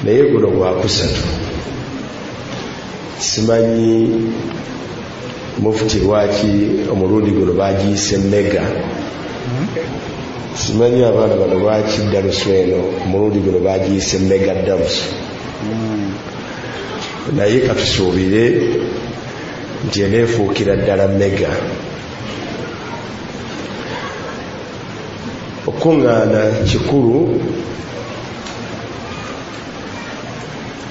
Naye guno gwakusatu. Simanyi mufuti lwaki omulundi guno bagiyise mega. Simanyi abaana bano lwaki darusu eno omulundi guno bagiyise mega darusu. Naye katusuubire nti eneefuukira ddala mega. Okukuŋŋaana kikulu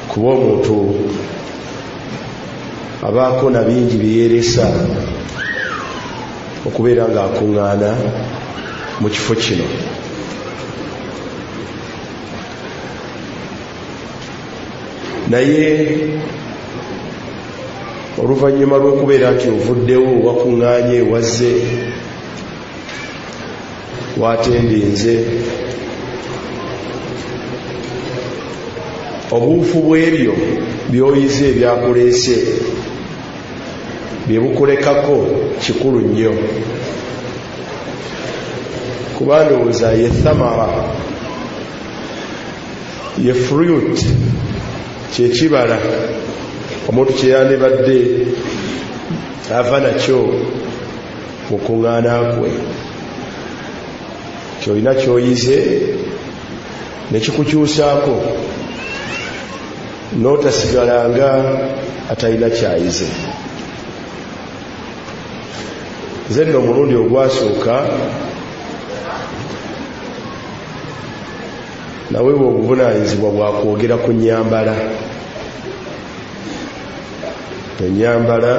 kuba omuntu abaako na bingi bye yeeresa okubeera ng'akuŋŋaana mu kifo kino. Naye oluvannyuma lw'okubeera nti ovuddewo wakuŋŋaanye, wazze, watendinze, obuufu bw'ebyo by'oyize ebyakuleese bye bukulekako kikulu nnyo, kuba ndowooza ye thamara, ye fruit, kyekibala omuntu kyeyandibadde ava nakyo mu kuŋŋaana kwe. Kyolina kyoyize nekikukyusaako n'otasigala nga atalina kyayize. Nze nno omulundi ogwasooka naweebwa obuvunaanyizibwa bwa kwogera ku nnyambala, ennyambala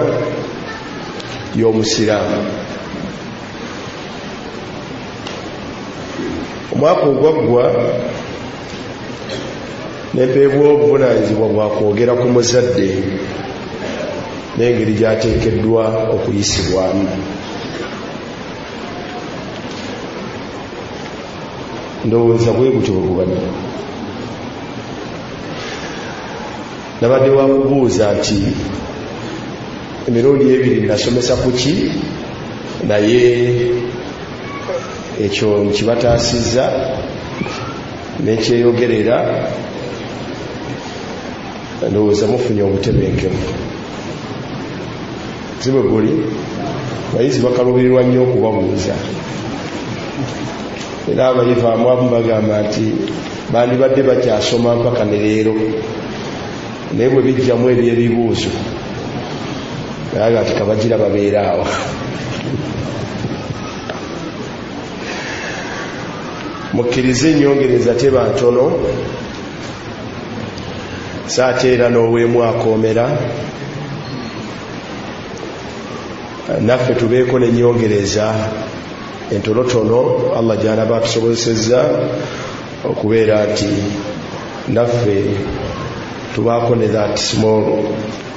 y'omusiraamu. Omwaka ogwaggwa nempeebwa obuvunaanyizibwa bwa kwogera ku muzadde n'engeri gy'ateekeddwa okuyisibwamu. Ndowooza bwe gutyo bwe gubadde. Nabadde wakubuuza nti emirundi ebiri nasomesa ku ki, naye ekyo nkibataasizza nekyeyogerera. Ndowooza mufunye obutebenkevu, si bwe guli? Abayizi bakaluubirirwa nnyo okubabuuza, era abayivu amu bagamba nti bandibadde bakyasoma mpaka ne leero, naye bwe bijjamu ebyebibuuzo aga nti kabagira babeera awo. Mukkirize ennyongereza teba ntono, saate era n'oweemu akoomera naffe tubeeko n'ennyongereza entonotono Allah gy'anaba atusobozesezza okubeera nti naffe tubaako ne that small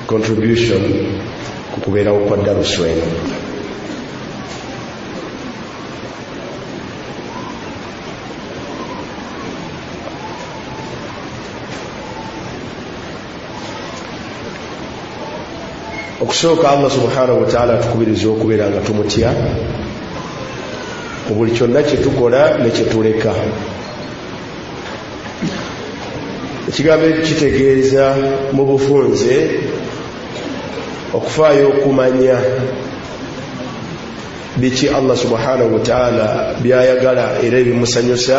contribution ku kubeerawo kwa darusu eno. Okusooka Allah subhanahu wataala atukubiriza okubeera nga tumutya mu buli kyonna kyetukola ne kyetuleka. Ekigambo ekyo kitegeeza mu bufunze okufaayo okumanya biki Allah subhanahu wataala byayagala era ebimusanyusa.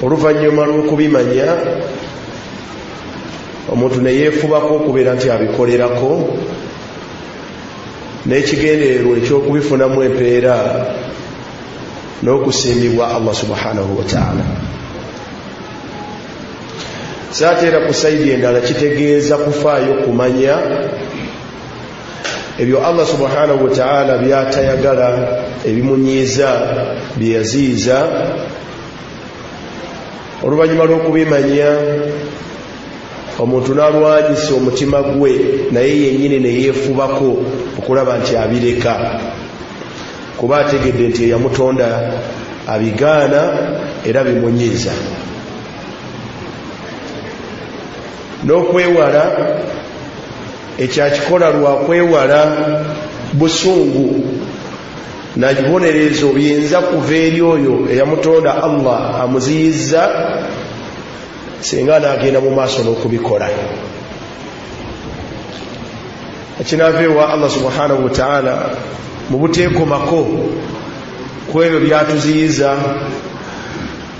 Oluvannyuma lw'okubimanya omuntu ne yeefubako okubeera nti abikolerako n'ekigendererwa eky'okubifunamu empeera n'okusiimibwa Allah subhanahu wataala. Saate era ku saidi endala kitegeeza kufaayo kumanya ebyo Allah subhanahu wataala byatayagala, ebimunyiiza, bye yaziiza. Oluvannyuma lw'okubimanya omuntu n'alwanyisa omutima gwe naye yennyini ne yeefubako okulaba nti abireka, kuba ategedde nti eyamutonda abigaana era bimunyiiza, n'okwewala ekyakikola lwa kwewala busungu Na bibonerezo biyinza kuva eri oyo eyamutonda Allah amuziyizza singa anaagenda mu maaso n'okubikola. Ekinaava ewa Allah subhanahu wataala mu buteekomako ku ebyo byatuziyiza,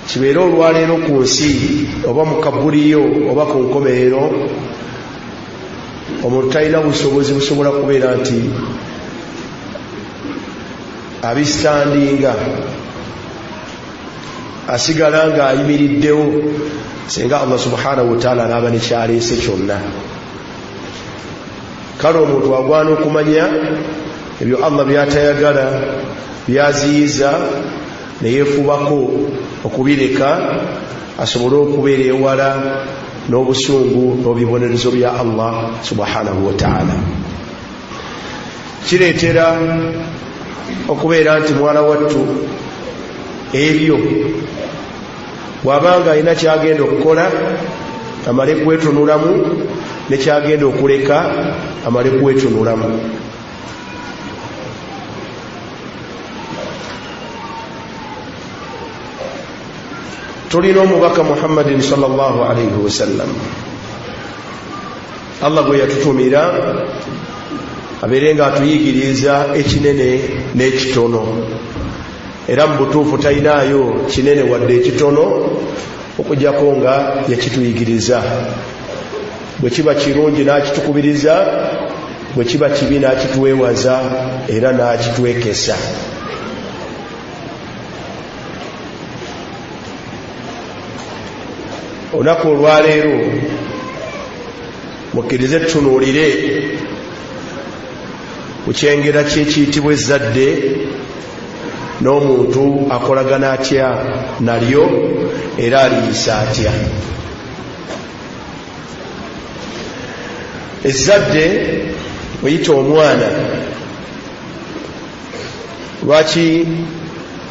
kibeere olwaleero ku nsi oba mu kabuliyo oba ku nkomerero, omuntu talina busobozi busobola kubeera nti abisitandinga, asigala ng'ayimiriddewo singa Allah subhanahu wataala anaaba nekyaleese kyonna. Kale omuntu agwana okumanya ebyo Allah byatayagala, byaziyiza, neyeefubako okubireka asobole okubeera ewala n'obusungu n'obibonerezo bya Allah subhanahu wataala. Kireetera okubeera nti mwana wattu ebyo bw'abanga alina kyagenda okukola amale kwetunulamu, nekyagenda okuleka amale kwetunulamu. Tulina omubaka Muhammadin sallallahu alaihi wasallam, Allah gwe yatutumira abeere nga atuyigiriza ekinene n'ekitono, era mu butuufu talinaayo kinene wadde ekitono okujjako nga yakituyigiriza. Bwe kiba kirungi n'akitukubiriza, bwe kiba kibi n'akitwewaza era n'akitwekesa. Olunaku olwaleero mukkirize tutunuulire ku kyengera kyekiyitibwa ezzadde n'omuntu akolagana atya nalyo era aliyisa atya. Ezzadde oyita omwana. Lwaki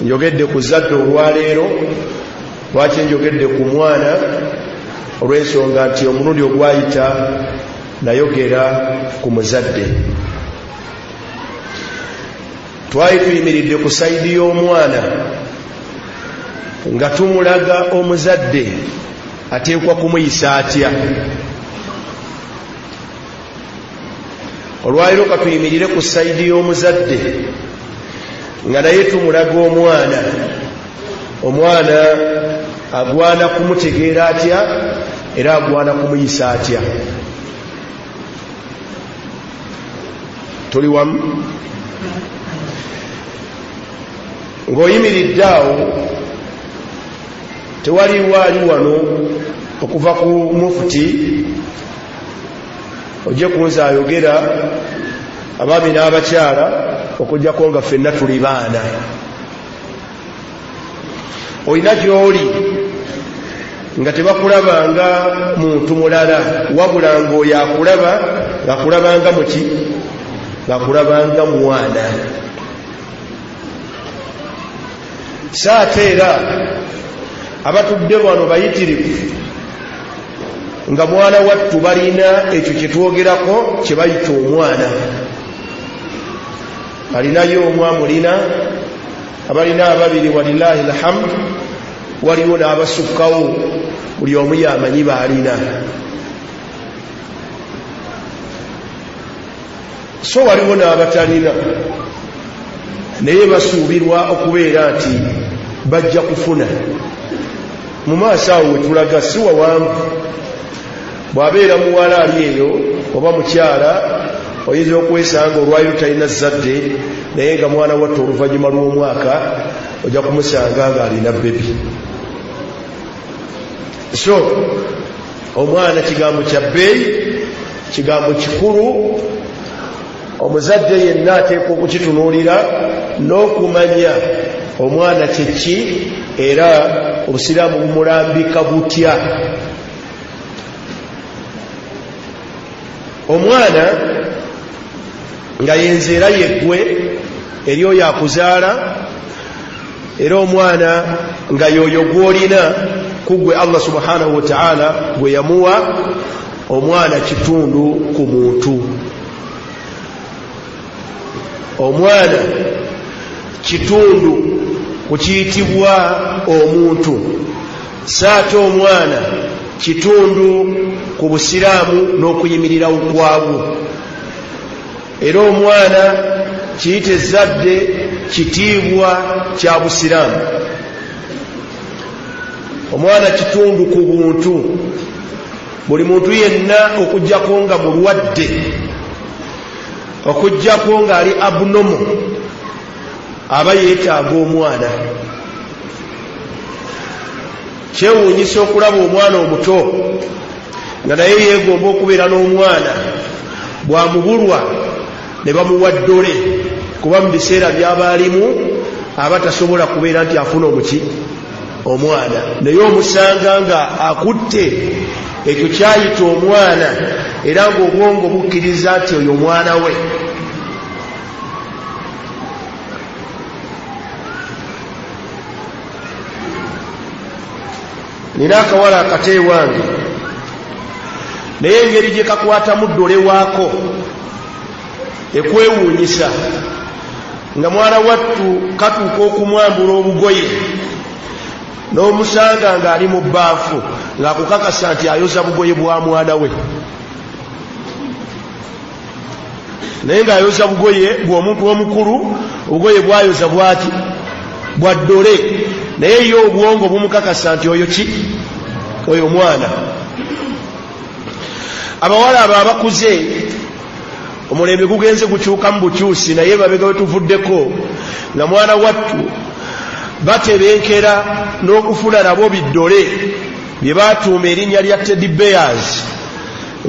njogedde ku zadde olwaleero? Lwaki njogedde ku mwana? Olw'ensonga nti omulundi ogwayita nayogera ku muzadde. Twali tuyimiridde ku sayidi y'omwana nga tumulaga omuzadde ateekwa kumuyisa atya. Olwaliro katuyimirire ku sayidi y'omuzadde nga naye tumulaga omwana, omwana agwana kumutegeera atya era agwana kumuyisa atya. Tuli wamu? Ng'oyimiridde awo, tewaliwo ali wano okuva ku mufuti ojje kunze ayogera, abaami n'abakyala, okujjako nga ffenna tuli baana. Olina gy'oli nga tebakulabanga muntu mulala, wabula ng'oyo akulaba ng'akulabanga muki? Ng'akulabanga mwana. So ate era abatudde wano bayitirivu nga mwana wattu balina ekyo kyetwogerako kye bayita omwana. Alinayo omu amulina, abalina ababiri walillahi alhamdu, waliwo n'abasukkawo, buli omu yamanyi baalina. So waliwo n'abatalina, naye basuubirwa okubeera nti bajja kufuna mu maaso awo wetulaga si wawanvu. Bw'abeera muwala ali eyo oba mukyala, oyinza okwesanga olwaliro talina zzadde, naye nga mwana watte oluvannyuma lw'omwaka ojja kumusanga ng'alina bebi. So omwana kigambo kya bbeeyi, kigambo kikulu, omuzadde yenna ateekwa okukitunuulira n'okumanya omwana kyeki era obusiraamu bumulambika butya. Omwana nga yenze era yeggwe eri oyo akuzaala, era omwana nga yoyo gw'olina ku ggwe Allah subhanahu wataala gwe yamuwa, omwana kitundu ku muntu. Omwana Kitundu ku kiyitibwa omuntu, so ate omwana kitundu ku Busiraamu n'okuyimirirawo kwabwo. Era omwana kiyite ezzadde kitiibwa kya Busiraamu. Omwana kitundu ku buntu. Buli muntu yenna okuggyako nga mulwadde, okuggyako ng'ali abnormal, aba yeetaaga omwana. Kyewuunyisa okulaba omwana omuto nga naye yeegomba okubeera n'omwana, bw'amubulwa ne bamuwa ddole, kuba mu biseera by'aba alimu aba tasobola kubeera nti afuna omuki omwana, naye omusanga nga akutte ekyo kyayita omwana, era ng'obwongo bukkiriza nti oyo omwana we. Nina akawala akato ewange, naye engeri gye kakwatamu ddole waako ekwewuunyisa, nga mwana wattu katuuka okumwambula obugoye n'omusanga ng'ali mu bbaafu ng'akukakasa nti ayoza bugoye bwa mwana we, naye ng'ayoza bugoye bw'omuntu omukulu. Obugoye bwayoza bwaki? Bwa ddole, naye ye obwongo bumukakasa nti oyo ki? Oyo mwana. Abawala abo abakuze, omulembe gugenze gukyukamu bukyusi, naye babega wetuvuddeko nga mwana wattu batebenkera n'okufuna nabo biddole bye batuuma erinnya lya teddy bears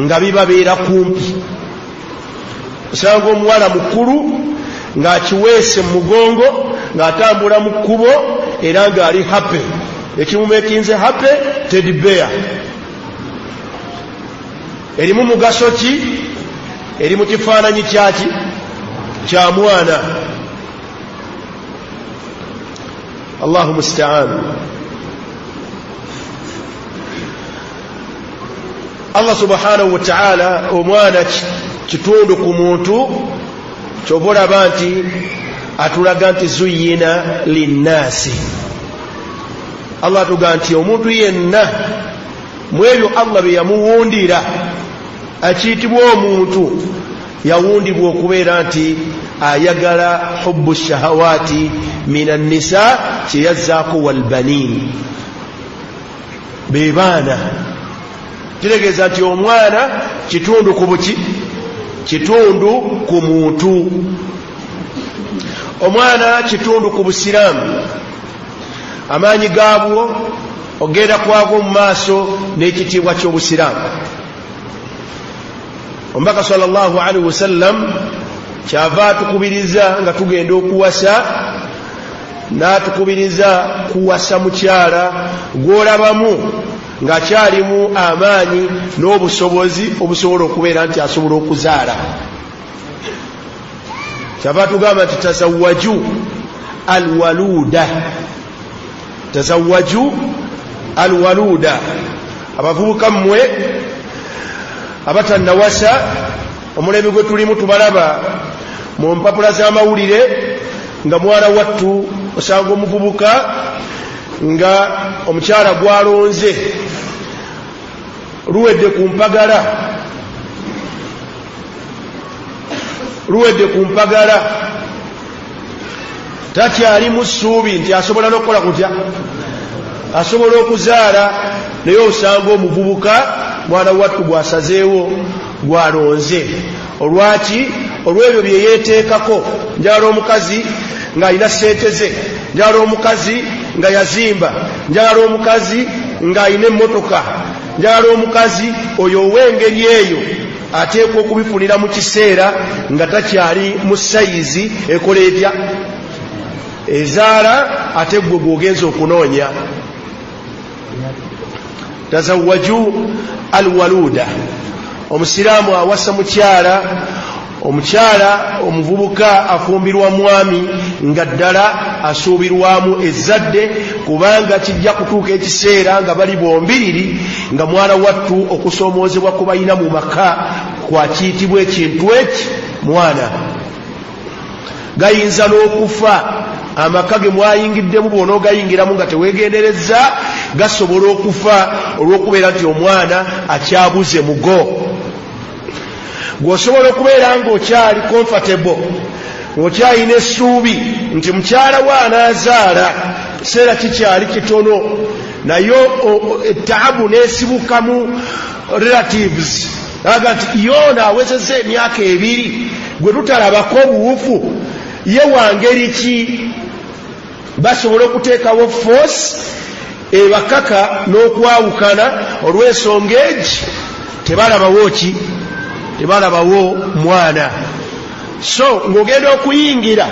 nga bibabeera kumpi. Osanga omuwala mukulu ng'akiweese mu mugongo ng'atambula mu kkubo era ng'ali happy. Ekimumekinze happy, teddy bear. Erimu mugaso ki? Eri mu kifaananyi kyaki? Kya mwana. Allahu mustaan. Allah subhanahu wataala, omwana kitundu ku muntu, kyova olaba nti atulaga nti zuyina linnaasi. Allah atuga nti omuntu yenna mu ebyo Allah bye yamuwundira akiyitibwa omuntu, yawundibwa okubeera nti ayagala hubbu shahawaati min annisa, kyeyazzaako walbanin, be baana. Kitegeeza nti omwana kitundu ku buki? Kitundu ku muntu. Omwana kitundu ku Busiraamu, amaanyi gaabwo, ogenda kwagwo mu maaso n'ekitiibwa ky'Obusiraamu. Omubaka sallallahu alaihi wasallam kyava atukubiriza nga tugenda okuwasa, n'atukubiriza kuwasa mukyala gw'olabamu ng'akyalimu amaanyi n'obusobozi obusobola okubeera nti asobola okuzaala. Kyava atugamba nti tazawaju alwaluda, tazawaju alwaluda. Abavubuka mmwe abatannawasa, omulembe gwe tulimu tubalaba mu mpapula z'amawulire nga mwana wattu osanga omuvubuka nga omukyala gwalonze luwedde ku mpagala, luwedde ku mpagala, takyalimu ssuubi nti asobola n'okukola kutya, asobola okuzaala, naye osanga omuvubuka mwana wattu gwasazeewo, gwalonze. Olwaki? Olw'ebyo bye yeeteekako. Njagala omukazi ng'alina ssente ze, njagala omukazi nga yazimba, njagala omukazi ng'alina emmotoka, njagala omukazi oyo ow'engeri eyo. Ateekwa okubifunira mu kiseera nga takyali mu sayizi ekola etya? Ezaala. Ate gwe gw'ogenza okunoonya. Tazawaju alwaluda. Omusiraamu awasa mukyala, omukyala omuvubuka afumbirwa mwami nga ddala asuubirwamu ezzadde, kubanga kijja kutuuka ekiseera nga bali bombiriri nga mwana wattu okusoomoozebwa ku balina mu maka kwakiyitibwa ekintu eki mwana gayinza n'okufa. Amaka ge mwayingiddemu bw'onoogayingiramu nga teweegenderezza gasobola okufa olw'okubeera nti omwana akyabuze mugo. Gw'osobola okubeera ng'okyali comfortable, ng'okyalina essuubi nti mukyala we anaazaala, kiseera kikyali kitono, naye taabu n'esibuka mu relatives aga nti yoona awezezza emyaka 2 gwe tutalabako buwufu, ye wangeri ki? Basobola okuteekawo force ebakaka n'okwawukana olw'ensonga egi tebalabawo ki, tebalabawo mwana. So ng'ogenda okuyingira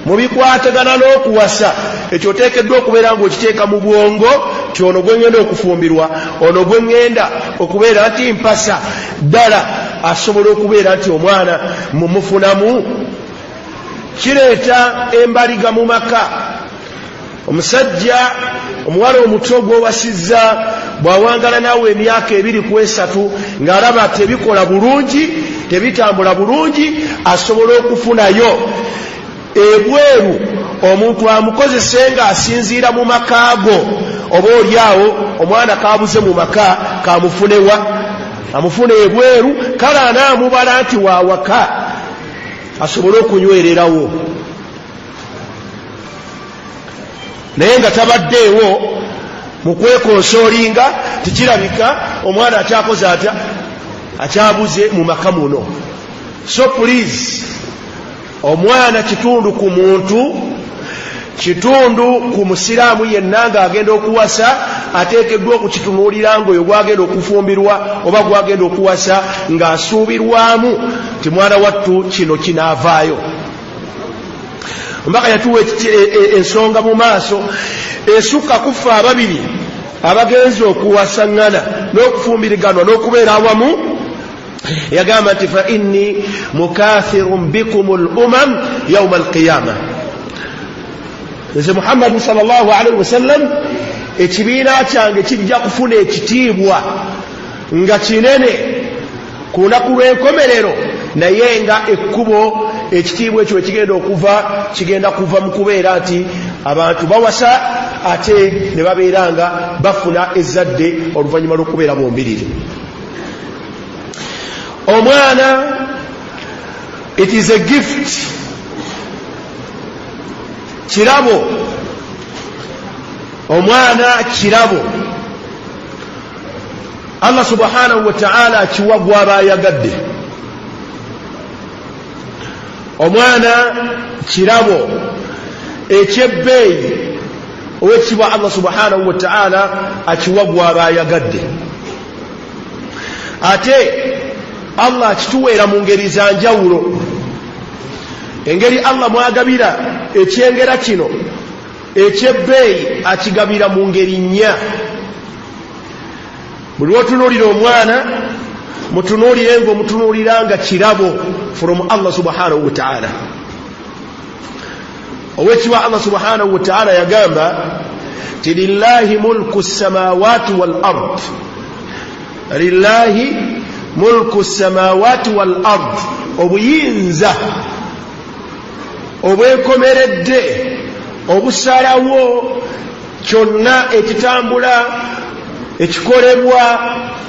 mu bikwatagana n'okuwasa, ekyo oteekeddwa okubeera ng'okiteeka mu bwongo ti ono gwe ŋŋenda okufumbirwa, ono gwe ŋŋenda okubeera nti mpasa, ddala asobola okubeera nti omwana mumufunamu. Kireeta embaliga mu maka. Omusajja omuwala omuto gw'owasizza bw'awangala naawe emyaka 2 ku 3 ng'alaba tebikola bulungi, tebitambula bulungi, asobola okufunayo ebweru omuntu amukozese ng'asinziira mu maka go, oba oli awo omwana kabuze mu maka kamufunewa, amufune ebweru, kale anaamubala nti wawaka asobole okunywererawo, naye nga tabaddeewo mu kwekonsoolinga tikirabika omwana akyakoze atya, akyabuze mu maka muno. So please, omwana kitundu ku muntu, kitundu ku musiraamu yenna ng'agenda okuwasa ateekeddwa okukitunuulira ng'oyo gwagenda okufumbirwa oba gwagenda okuwasa ng'asuubirwamu nti mwana wattu kino kinaavaayo. Omubaka yatuwa ensonga mu maaso esukka kufa ababiri abagenze okuwasaŋŋana n'okufumbiriganwa n'okubeera awamu. Yagamba nti fa inni mukathirun bikum al umam yauma alqiyama, nze Muhammadi sallallahu alaihi wasallam ekibiina kyange kijja kufuna ekitiibwa nga kinene ku lunaku lw'enkomerero, naye nga ekkubo ekitiibwa ekyo ekigenda okuva kigenda kuva mu kubeera nti abantu bawasa ate ne babeera nga bafuna ezzadde oluvannyuma lw'okubeera bombiriri. Omwana, it is a gift, kirabo. Omwana kirabo, Allah subhanahu wa ta'ala akiwa gw'aba ayagadde. Omwana kirabo ekyebbeeyi, owekitiibwa Allah subhanahu wa ta'ala akiwa gw'aba ayagadde, ate Allah akituweera mu ngeri za njawulo. Engeri Allah mwagabira ekyengera kino ekyebbeeyi akigabira mu ngeri nnya. Buli lwotunuulira omwana, mutunuulire ng'omutunuulira nga kirabo from Allah subhanahu wa ta'ala. Owekitiibwa Allah subhanahu wa ta'ala yagamba ti lillahi mulku samawati wal ard, lillahi mulku samawati wal ard, obuyinza obwenkomeredde obusalawo kyonna ekitambula ekikolebwa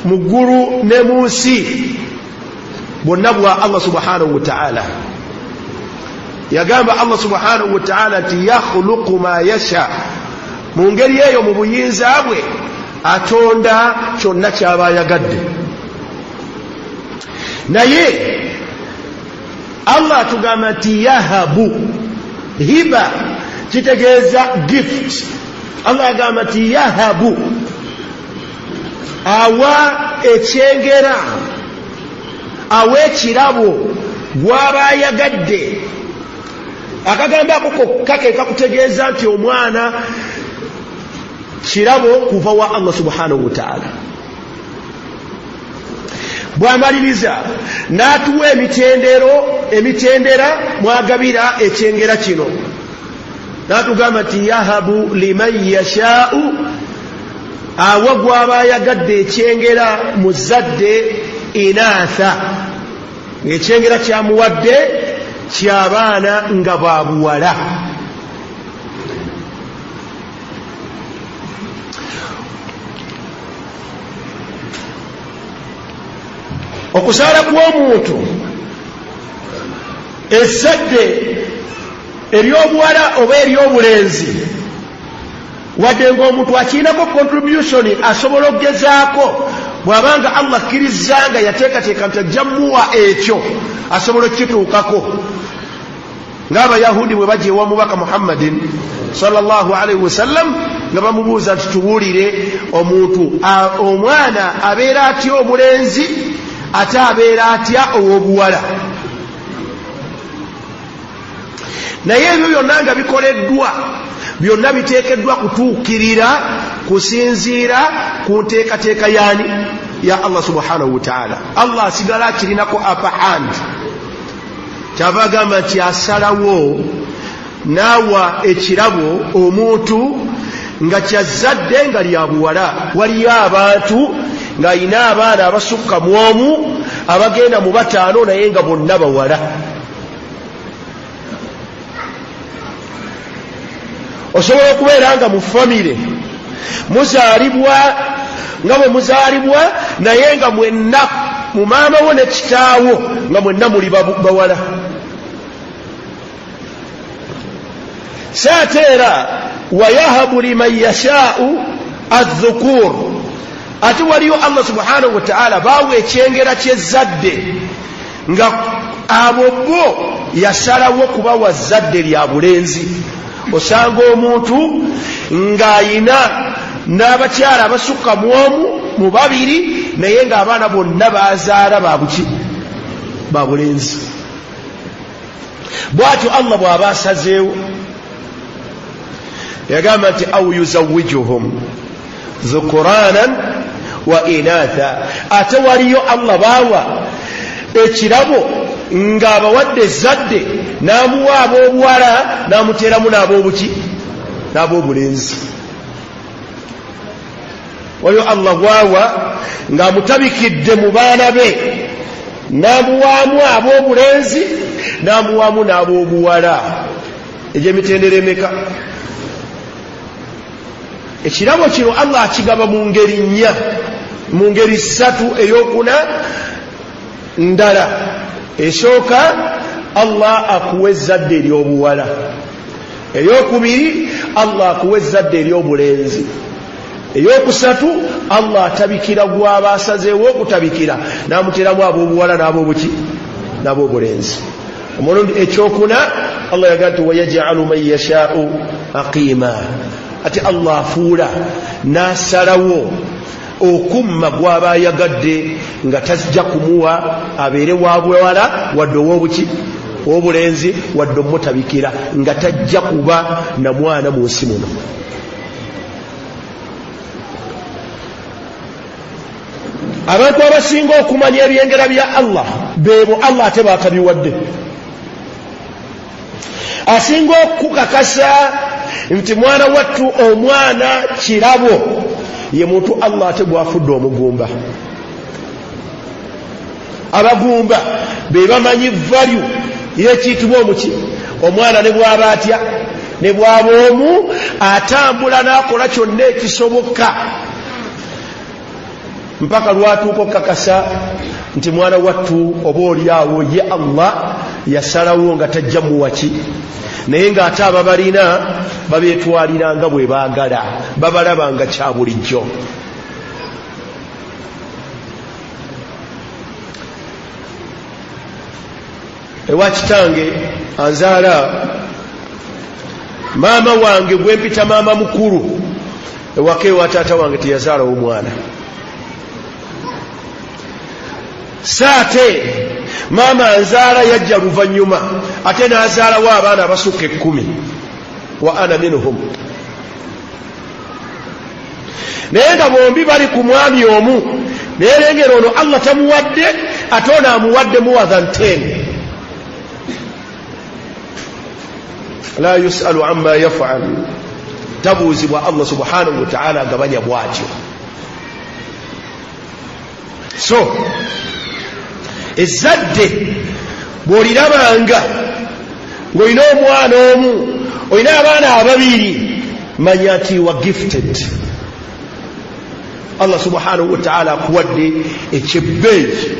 mu ggulu ne mu nsi bwonna bwa Allah subhanahu wa ta'ala. Yagamba Allah subhanahu wa ta'ala nti yakhluqu ma yasha, mu ngeri eyo mu buyinza bwe atonda kyonna kyaba ayagadde. Naye Allah atugamba nti yahabu, hiba kitegeeza gift. Allah agamba nti yahabu, awa ekyengera, awa ekirabo gw'aba ayagadde. Akagambo ako kokka ke kakutegeeza nti omwana kirabo kuva wa Allah subhanahu wa ta'ala. Bw'amaliriza n'atuwa emitendero, emitendera mwagabira ekyengera kino, n'atugamba nti yahabu liman yashaau, awa gw'aba ayagadde ekyengera mu zadde inaatha, ng'ekyengera kyamuwadde ky'abaana nga babuwala. Okuzaala kw'omuntu, ezzadde ery'obuwala oba ery'obulenzi, wadde ng'omuntu akirinako contribution, asobola okugezaako bw'abanga Allah akkiriza nga yateekateeka nti ajja muwa ekyo, asobola okukituukako, ng'Abayahudi bwe bajja ewa Mubaka Muhammadin sallallahu alaihi wasallam nga bamubuuza nti, "Tubuulire, omuntu omwana abeera atya omulenzi, ate abeera atya ow'obuwala?" Naye ebyo byonna nga bikoleddwa, byonna biteekeddwa kutuukirira kusinziira ku nteekateeka yaani? Ya Allah subhanahu wataala. Allah asigala akirinako upper hand. Kyava agamba nti asalawo naawa ekirabo omuntu nga kyazzadde nga lya buwala. Waliyo abantu ng'ayina abaana abasukka mu omu, abagenda mu bataano, naye nga bonna bawala. Osobola okubeera nga mu famire muzaalibwa nga bwe muzaalibwa, naye nga mwenna mu maama wo ne kitaawo nga mwenna muli bawala. So ate era wayahabu liman yashaau adhukur, ate waliyo Allah subhanahu wataala baawa ekyengera kyezzadde nga abo bo yasalawo kubawa zzadde lya bulenzi. Osanga omuntu ng'ayina n'abakyala abasukka mu omu, mu babiri, naye ng'abaana bonna bazaala babuki? Ba bulenzi. Bwatyo Allah bw'aba asazeewo. Yagamba nti au yuzawijuhum dhukuranan wa inatha. Ate waliyo Allah baawa ekirabo ng'abawadde ezzadde, n'amuwa ab'obuwala, n'amuteeramu n'ab'obuki? N'ab'obulenzi. Waliyo Allah gwawa ng'amutabikidde mu baana be, n'amuwaamu ab'obulenzi, n'amuwaamu n'ab'obuwala. Egyemitendera emeka? Ekirabo kino Allah akigaba mu ngeri nnya, mu ngeri ssatu, eyokuna ndala. Esooka, Allah akuwa ezzadde ery'obuwala. Eyokubiri, Allah akuwa ezzadde ery'obulenzi. Eyokusatu, Allah atabikira gwaba asazeewo okutabikira, n'amuteramu ab'obuwala n'ab'obuki? N'ab'obulenzi. Omulundi ekyokuna, Allah yagaa nti wayajalu man yashaau aqiima. Ate Allah afuula n'asalawo okumma gwaba ayagadde nga tajja kumuwa abeere wa buwala wadde owobuki? Owobulenzi, wadde omutabikira nga tajja kuba na mwana mu nsi muno. Abantu abasinga okumanya ebyengera bya Allah beebo Allah ate batabiwadde. Asinga okukakasa nti mwana wattu omwana kirabo ye muntu Allah ate gwafudde omugumba. Abagumba be bamanyi value yekiyitibwa omuki? Omwana. Ne bwaba atya, ne bwaba omu, atambula n'akola kyonna ekisoboka mpaka lwatuuka okukakasa nti mwana wattu oba oli awo ye Allah yasalawo nga tajja muwaki. Naye ng'ate ababalina babeetwalira nga bwe baagala, babalaba nga kya bulijjo. Ewa kitange anzaala, maama wange gwempita maama mukulu, ewaka ewa taata wange teyazaalawo mwana. Saate maama anzaala yajja luvannyuma, ate n'azaalawo abaana abasukka 10, wa ana minhum, naye nga bombi bali ku mwami omu. Naye lengera ono Allah tamuwadde, ate ono amuwadde more than 10. La yusalu amma yafal, tabuuzibwa. Allah subhanahu wataala agabanya bwatyo. So ezzadde bw'olirabanga ng'olina omwana omu, olina abaana ababiri, manya nti wa gifted. Allah subhanahu wataala akuwadde ekyebbeeyi.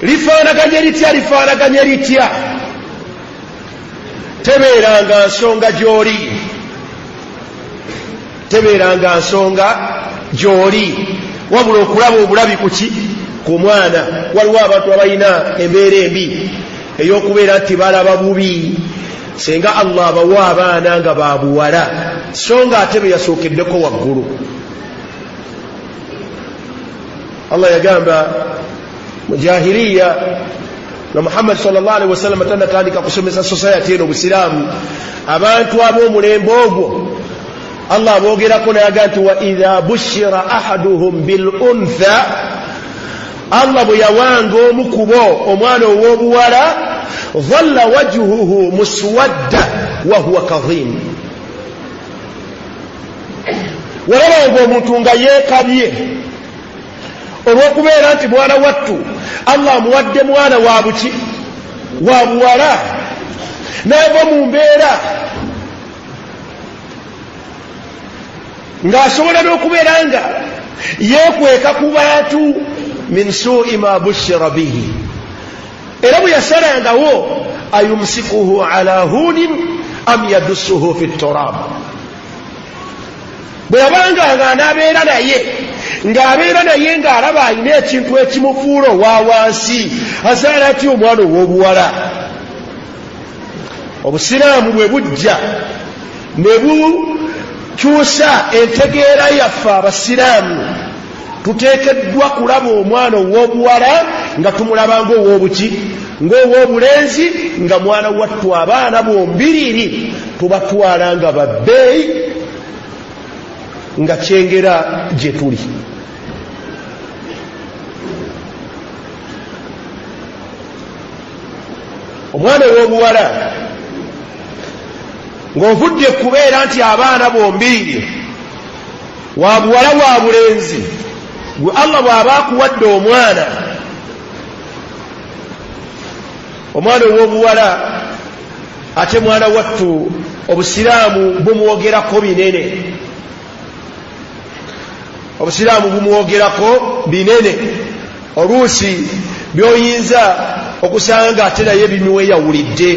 Lifaanaganye litya, lifaanaganye litya, tebeeranga nsonga gy'oli, tebeeranga nsonga gy'oli, wabula okulaba obulabi kuki ku mwana. Waliwo abantu abalina embeera embi ey'okubeera nti balaba bubi senga Allah abawa abaana nga ba buwala, so nga ate be yasookeddeko waggulu. Allah yagamba mu jahiliya nga Muhammad sallallahu alaihi wasallam tanatandika kusomesa society eno obusiraamu, abantu ab'omulembe ogwo Allah aboogerako nayaga nti wa idha bushira ahaduhum bil untha, Allah bwe yawanga omu ku bo omwana ow'obuwala, dhalla wajhuhu muswadda wa huwa kadhim. Walabanga omuntu nga yeekabye olw'okubeera nti mwana wattu Allah amuwadde mwana wa buki, wa buwala, n'ava mu mbeera ng'asobola n'okubeera nga yeekweka ku bantu min suui ma bushira bihi. Era bwe yasalangawo ayumsikuhu ala hunin am yadussuhu fi turab, bwe yabanga nga anaabeera naye ng'abeera naye ng'alaba alina ekintu ekimufuula owa wansi, azaala atya omwana ow'obuwala? Obusiraamu bwe bujja ne bukyusa entegeera yaffe abasiraamu, tuteekeddwa kulaba omwana ow'obuwala nga tumulaba ng'ow'obuki, ng'ow'obulenzi, nga mwana wattu. Abaana bombiriri tubatwala nga babbeeyi, nga kyengera gye tuli. Omwana ow'obuwala ng'ovudde kubeera nti abaana bombiriri wa buwala wa bulenzi, gwe Allah bw'aba akuwadde omwana, omwana ow'obuwala, ate mwana wattu obusiraamu bumwogerako binene, obusiraamu bumwogerako binene, oluusi byoyinza okusanga ate naye bimweyawulidde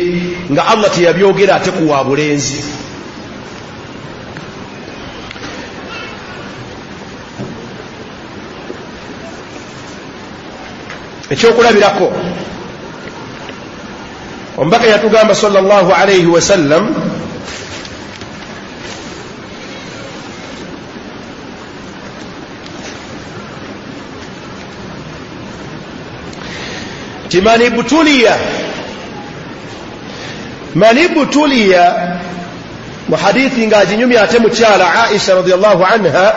nga Allah teyabyogera ate ku wa bulenzi. Ekyokulabirako, omubaka yatugamba sallallahu alaihi wasallam nti manibtuliya mu hadithi ng'aginyumya ate mukyala Aisha radiallahu anha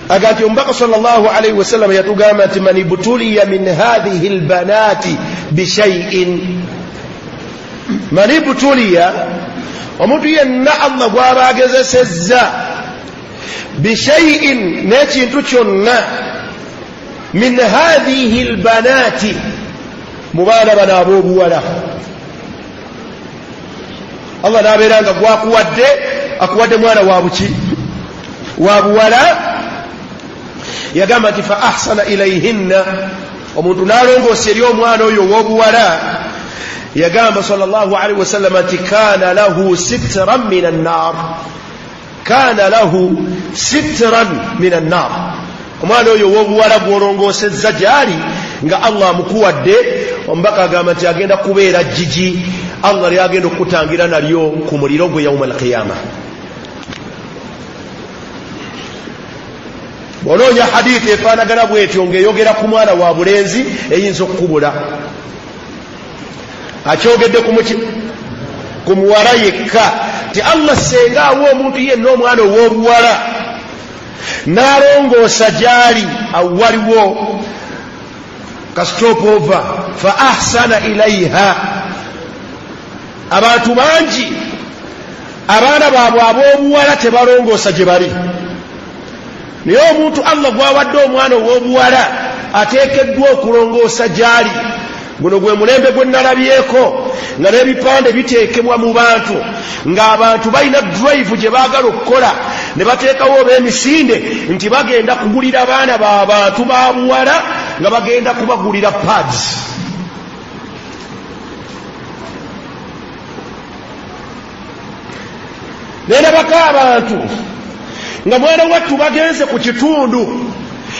aga nti omubaka sallallahu alaihi wasallam yatugamba nti man ibtuliya min hadhihi lbanati bishaiin, man ibtuliya, omuntu yenna Allah gw'aba agezesezza bishaiin, n'ekintu kyonna, min hadhihi lbanati, mu baana bano ab'obuwala, Allah n'abeera nga gwakuwadde akuwadde mwana wa buki, wa buwala, yagamba nti fa ahsana ilaihinna, omuntu n'alongoosa eri omwana oyo ow'obuwala, yagamba sallallahu alaihi wasallama nti kana lahu sitran min annar, kana lahu sitran min annar, omwana oyo ow'obuwala gw'olongoosezza gy'ali nga Allah amukuwadde, omubaka agamba nti agenda kubeera jjiji Allah lyagenda okukutangira nalyo ku muliro gwe yauma alqiyama. Bw'onoonya hadithi efaanagana bwetyo ng'eyogera ku mwana wa bulenzi eyinza okukubula, akyogedde ku muwala yekka ti Allah senga awa omuntu yenna omwana ow'obuwala n'alongoosa gy'ali, awo waliwo ka stop over fa ahsana ilaiha. Abantu bangi abaana baabwe ab'obuwala tebalongoosa gye bali, naye omuntu Allah gwawadde omwana ow'obuwala ateekeddwa okulongoosa gy'ali. Guno gwe mulembe gwe nalabyeko nga n'ebipande biteekebwa mu bantu ng'abantu balina drive gye baagala okukola ne bateekawo oba emisinde nti bagenda kugulira baana ba bantu ba buwala nga bagenda kubagulira pads. Nerabako abantu nga mwana wattu bagenze ku kitundu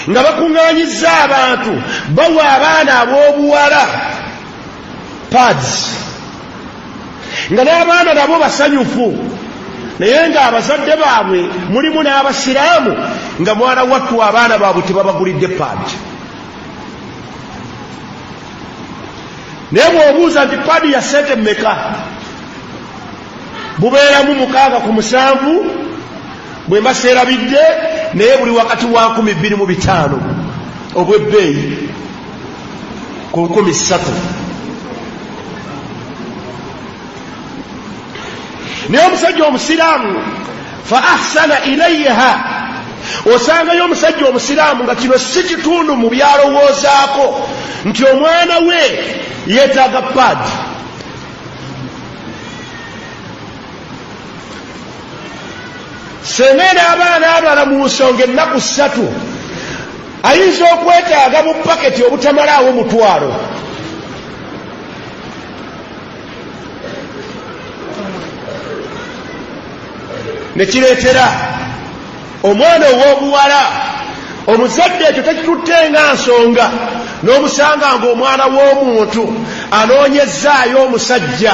nga bakuŋŋaanyizza abantu bawa abaana ab'obuwala pads, nga n'abaana nabo basanyufu, naye nga abazadde baabwe mulimu n'abasiraamu nga mwana wattu abaana baabwe tebabagulidde pad. Naye bw'obuuza nti padi ya ssente mmeka, bubeeramu 6 ku 7 bwe mba seerabidde, naye buli wakati wa 2500 obw'ebbeeyi ku 3000. Naye omusajja omusiraamu fa ahsana ilaiha, osangayo omusajja omusiraamu nga kino si kitundu mu byalowoozaako nti omwana we yeetaaga paadi. Senga n'abaana abala mu nsonga ennaku 3 ayinza okwetaaga mu paketi obutamalaawo mutwalo. Ne kireetera omwana ow'obuwala omuzadde ekyo tekitutte nga nsonga, n'omusanga ng'omwana w'omuntu anoonyezzaayo omusajja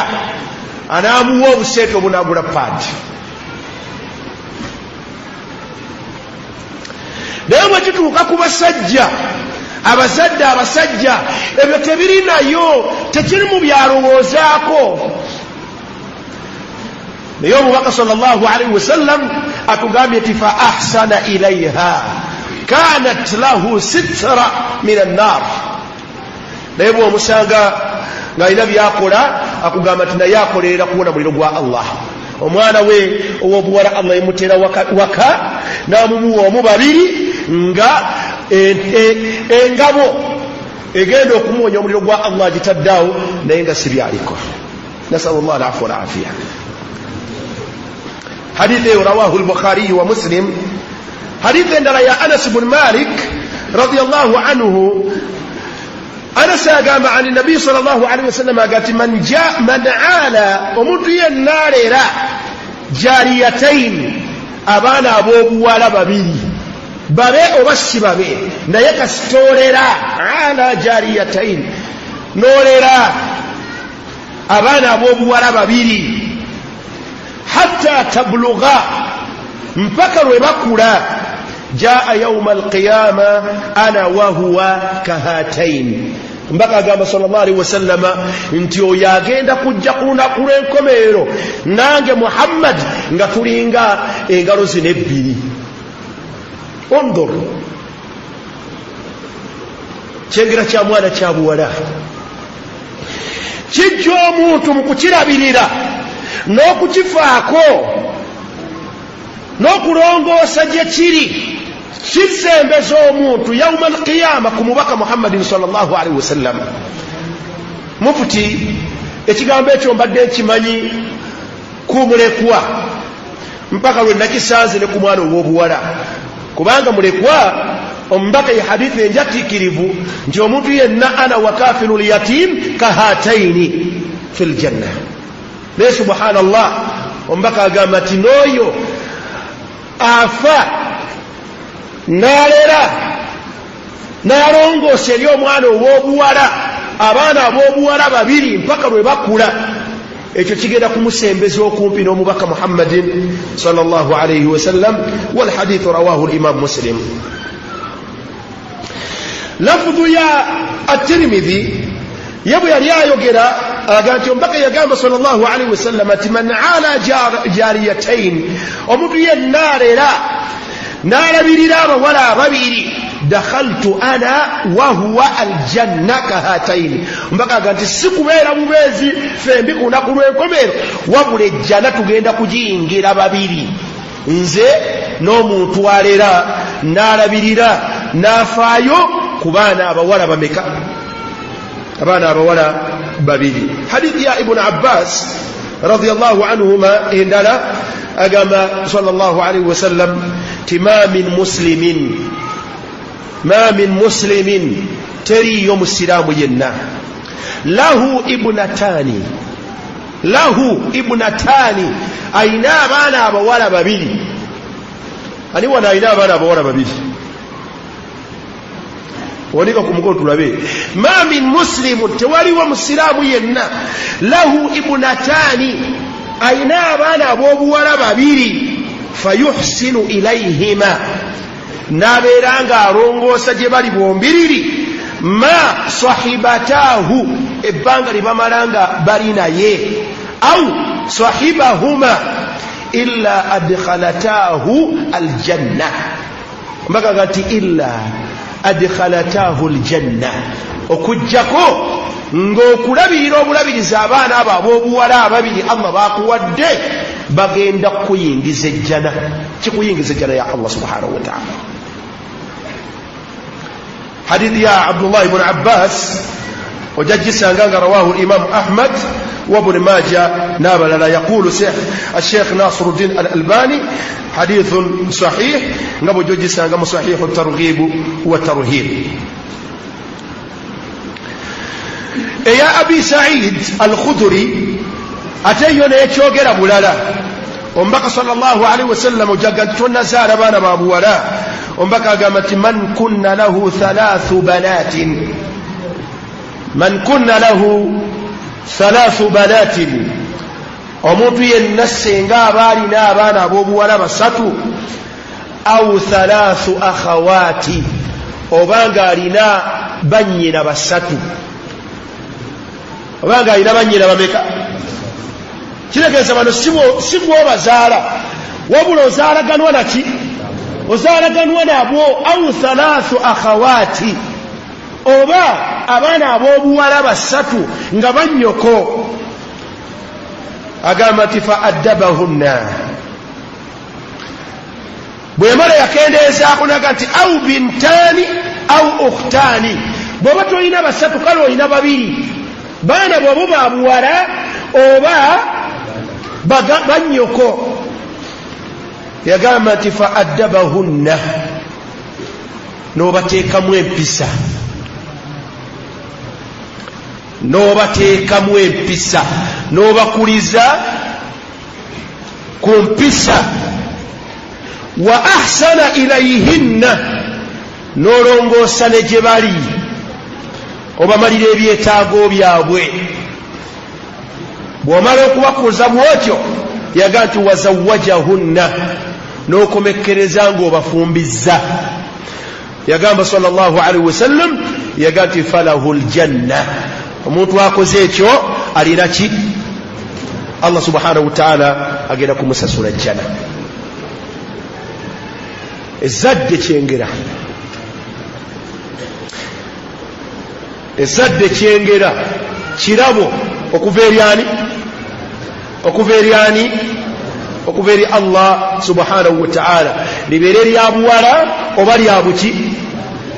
anaamuwa obuseete obunaagula paadi. Naye bwe kituuka ku basajja, abazadde abasajja, ebyo tebiri nayo, tekiri mu byalowoozaako. Naye omubaka sallallahu alaihi wasallam atugambye nti fa ahsana ilaiha kanat lahu sitra min annar. Naye bw'omusanga ng'alina byakola akugamba nti naye akolerera kuwona muliro gwa Allah. Omwana we ow'obuwala Allah yemutera waka n'amumuwa omu babiri nga engabo egenda okumuwonya omuliro gwa Allah agitaddaawo, naye nga si byaliko. Nasal llah alafu walafiya. Hadithi eyo rawahu lbukhariyu wa Muslim. Hadithi endala ya Anas bnu Malik radiallahu anhu, Anas agamba ani nabiyi sal llahu alaihi wasallam aga nti man ala, omuntu yenna alera jariyatain, abaana ab'obuwala babiri, babe oba si babe, naye kasitoolera ala jariyatain, n'olera abaana ab'obuwala babiri, hatta tablugha, mpaka lwe bakula, jaa yauma alqiyama ana wahuwa kahatain. Mbaka agamba sallallahu alaihi wasallama nti oyo agenda kujja ku lunaku lw'enkomerero nange Muhammad nga tulinga engalo zino ebbiri. Undur, kyengera kya mwana kya buwala kijja omuntu mu kukirabirira n'okukifaako n'okulongoosa gye kiri, kisembeza omuntu yauma alqiyama ku mubaka Muhammadin sallallahu alaihi wasallam. Mufuti, ekigambo ekyo mbadde nkimanyi ku mulekwa mpaka lwe nakisanze ne ku mwana ow'obuwala, kubanga mulekwa omubaka ye hadithi enjatiikirivu nti omuntu yenna ana wakafilu lyatim kahataini fi ljanna. Naye subhanallah, omubaka agamba nti n'oyo afa n'alera n'alongoosa eri omwana ow'obuwala, abaana ab'obuwala babiri mpaka lwe bakula, ekyo kigenda kumusembeza okumpi n'omubaka Muhammadin sallallahu alaihi wasallam. Walhadithu rawahu limam Muslim. Lafudhu ya Atirimidhi ye bwe yali ayogera aga nti omubaka yagamba sallallahu alaihi wasallam nti man ala jariyatain, omuntu yenna alera n'alabirira abawala ababiri, dakhaltu ana wahuwa aljanna kahataini. Omubaka aga nti si kubeera bubeezi fembi ku lunaku lw'enkomeero, wabula ejjana tugenda kugiyingira babiri, nze n'omuntu alera n'alabirira n'afaayo ku baana abawala bameka? Abaana abawala babiri. Hadithi ya Ibunu Abbas radiallahu anhuma endala agamba sallallahu alaihi wasallam ti ma min muslimin, ma min muslimin, teriiyo musiraamu yenna lahu ibunatani. Lahu ibunataani, ayina abaana abawala babiri. Ani wano ayina abaana abawala babiri? Wanika ku mukono tulabe. Ma min muslimu, tewaliwo musiraamu yenna, lahu ibunataani, ayina abaana ab'obuwala babiri, fayuhsinu ilaihima, n'abeera ng'alongoosa gye bali bombiriri, ma sahibataahu, ebbanga lye bamala nga bali naye, au sahibahuma, illa adkhalataahu aljanna. Mbagaga nti illa adkhalataahu aljanna, okujjako ng'okulabirira obulabirizi abaana abo ab'obuwala ababiri Allah bakuwadde, bagenda kukuyingiza ejjana, kikuyingiza ejjana ya Allah subhanahu wataala. Hadithi ya Abdullahi bnu Abbas ojja gisanga nga rawahu Imamu Ahmad wabuni Maja n'abalala. Yaqulu Ashekh Nasiruddin Al Albani, hadithun sahih, nga bwojja ogisanga mu Sahihu Targhibu wa Tarhib. Eya Abi Said Al Khuduri ate yo nekyogera bulala. Omubaka salllah alaihi wasallam ojaga nti tonazaala baana ba buwala. Omubaka agamba nti man kunna lahu thalathu banatin, man kunna lahu thalathu banatin, omuntu yenna senga aba alina abaana ab'obuwala basatu, au thalathu akhawati, oba nga alina bannyina basatu, oba nga alina bannyina bameka. Kitegeeza bano si gwobazaala, wabula ozaalaganwa naki? Ozaalaganwa nabwo. Au thalathu akhawati, oba abaana ab'obuwala basatu nga bannyoko. Agamba nti fa addabahunna, bwe yamala yakendeezaako naga nti au bintaani au ukhtaani, bw'oba tolina basatu kale olina babiri, baana bwabo ba buwala oba bannyoko. Yagamba nti fa addabahunna, n'obateekamu empisa, n'obateekamu empisa, n'obakuliza ku mpisa, wa ahsana ilaihinna, n'olongoosa ne gye bali, obamalira ebyetaago byabwe. Bw'omala okubakuza bwotyo, yaga nti wazawajahunna, n'okomekkereza ng'obafumbizza. Yagamba salllah alaihi wasallam, yaga nti falahu ljanna, omuntu akoze ekyo alina ki? Allah subhanahu wataala agenda kumusasula jjana. Ezadde kyengera, ezadde kyengera, kirabo okuva eryani? Okuva eryani? Okuva eri Allah subhanahu wataala. Libeere lya buwala oba lya buki,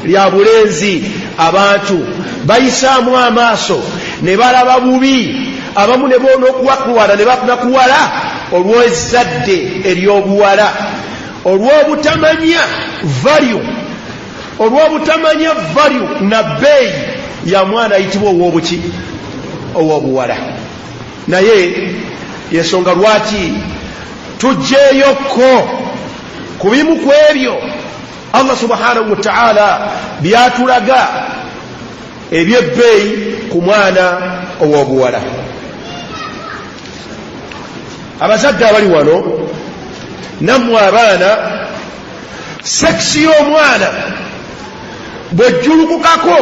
lya bulenzi. Abantu bayisaamu amaaso ne balaba bubi, abamu ne bonokuwakuwala ne bakunakuwala olw'ezzadde ery'obuwala, olw'obutamanya value, olw'obutamanya value na bbeeyi ya mwana ayitibwa ow'obuki, ow'obuwala. Naye yensonga lwaki tujjeeyokko ku bimu ku ebyo Allah subhanahu wataala byatulaga ebyebbeeyi ku mwana ow'obuwala. Abazadde abali wano nammwe abaana, sekisi y'omwana bwejjulukukako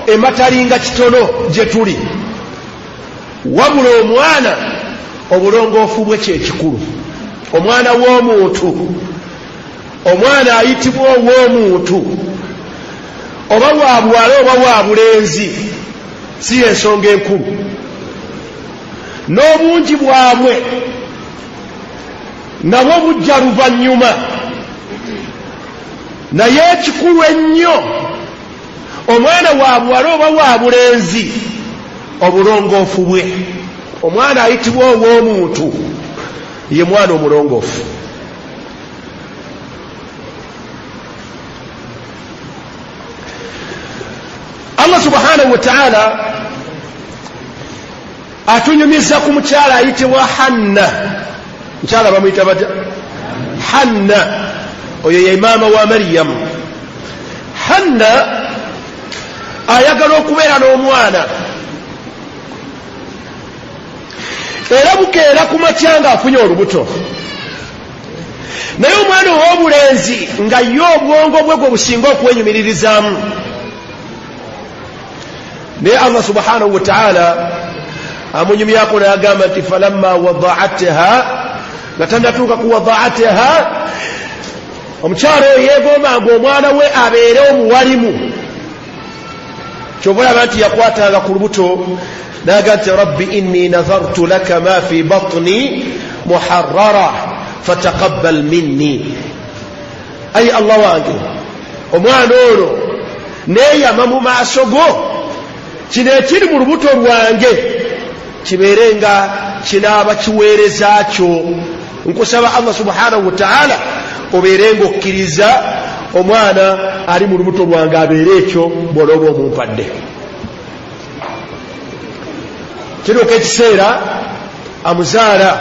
ematalinga kitono gye tuli, wabula omwana obulongoofu bwe kyekikulu. Omwana w'omuntu, omwana ayitibwa ow'omuntu, oba wa buwala oba wa bulenzi, si yensonga enkulu. N'obungi bwabwe nabwo bujja luvannyuma, naye ekikulu ennyo omwana wa buwala oba wa bulenzi, obulongoofu bwe. Omwana ayitibwa ow'omuntu ye mwana omulongoofu. Allah subhanahu wataala Atunyumiza ku mukyala ayitibwa Hanna. Mukyala bamuyita batya? Hanna. Oyo ye maama wa Mariyamu. Hanna ayagala okubeera n'omwana, era bukeera ku makya ng'afunye olubuto, naye omwana ow'obulenzi nga ye obwongo bwe gwe businga okwenyumiririzaamu. Naye Allah subhanahu wataala amunyumyako n'agamba nti falamma wadaatha, nga tanatuuka ku wadaatha, omukyalo oyo yeegombanga omwana we abeere omuwalimu. Kyova olaba nti yakwatanga ku lubuto n'aga nti rabbi inni nazartu laka ma fi batni muharrara fataqabbal minni. Ayi Allah wange, omwana ono neeyama mu maaso go, kino ekiri mu lubuto lwange kibeere nga kinaaba kiweereza kyo. Nkusaba Allah subhanahu wataala obeere nga okkiriza omwana ali mu lubuto lwange abeere ekyo bw'onooba omumpadde. Kituuka ekiseera amuzaala,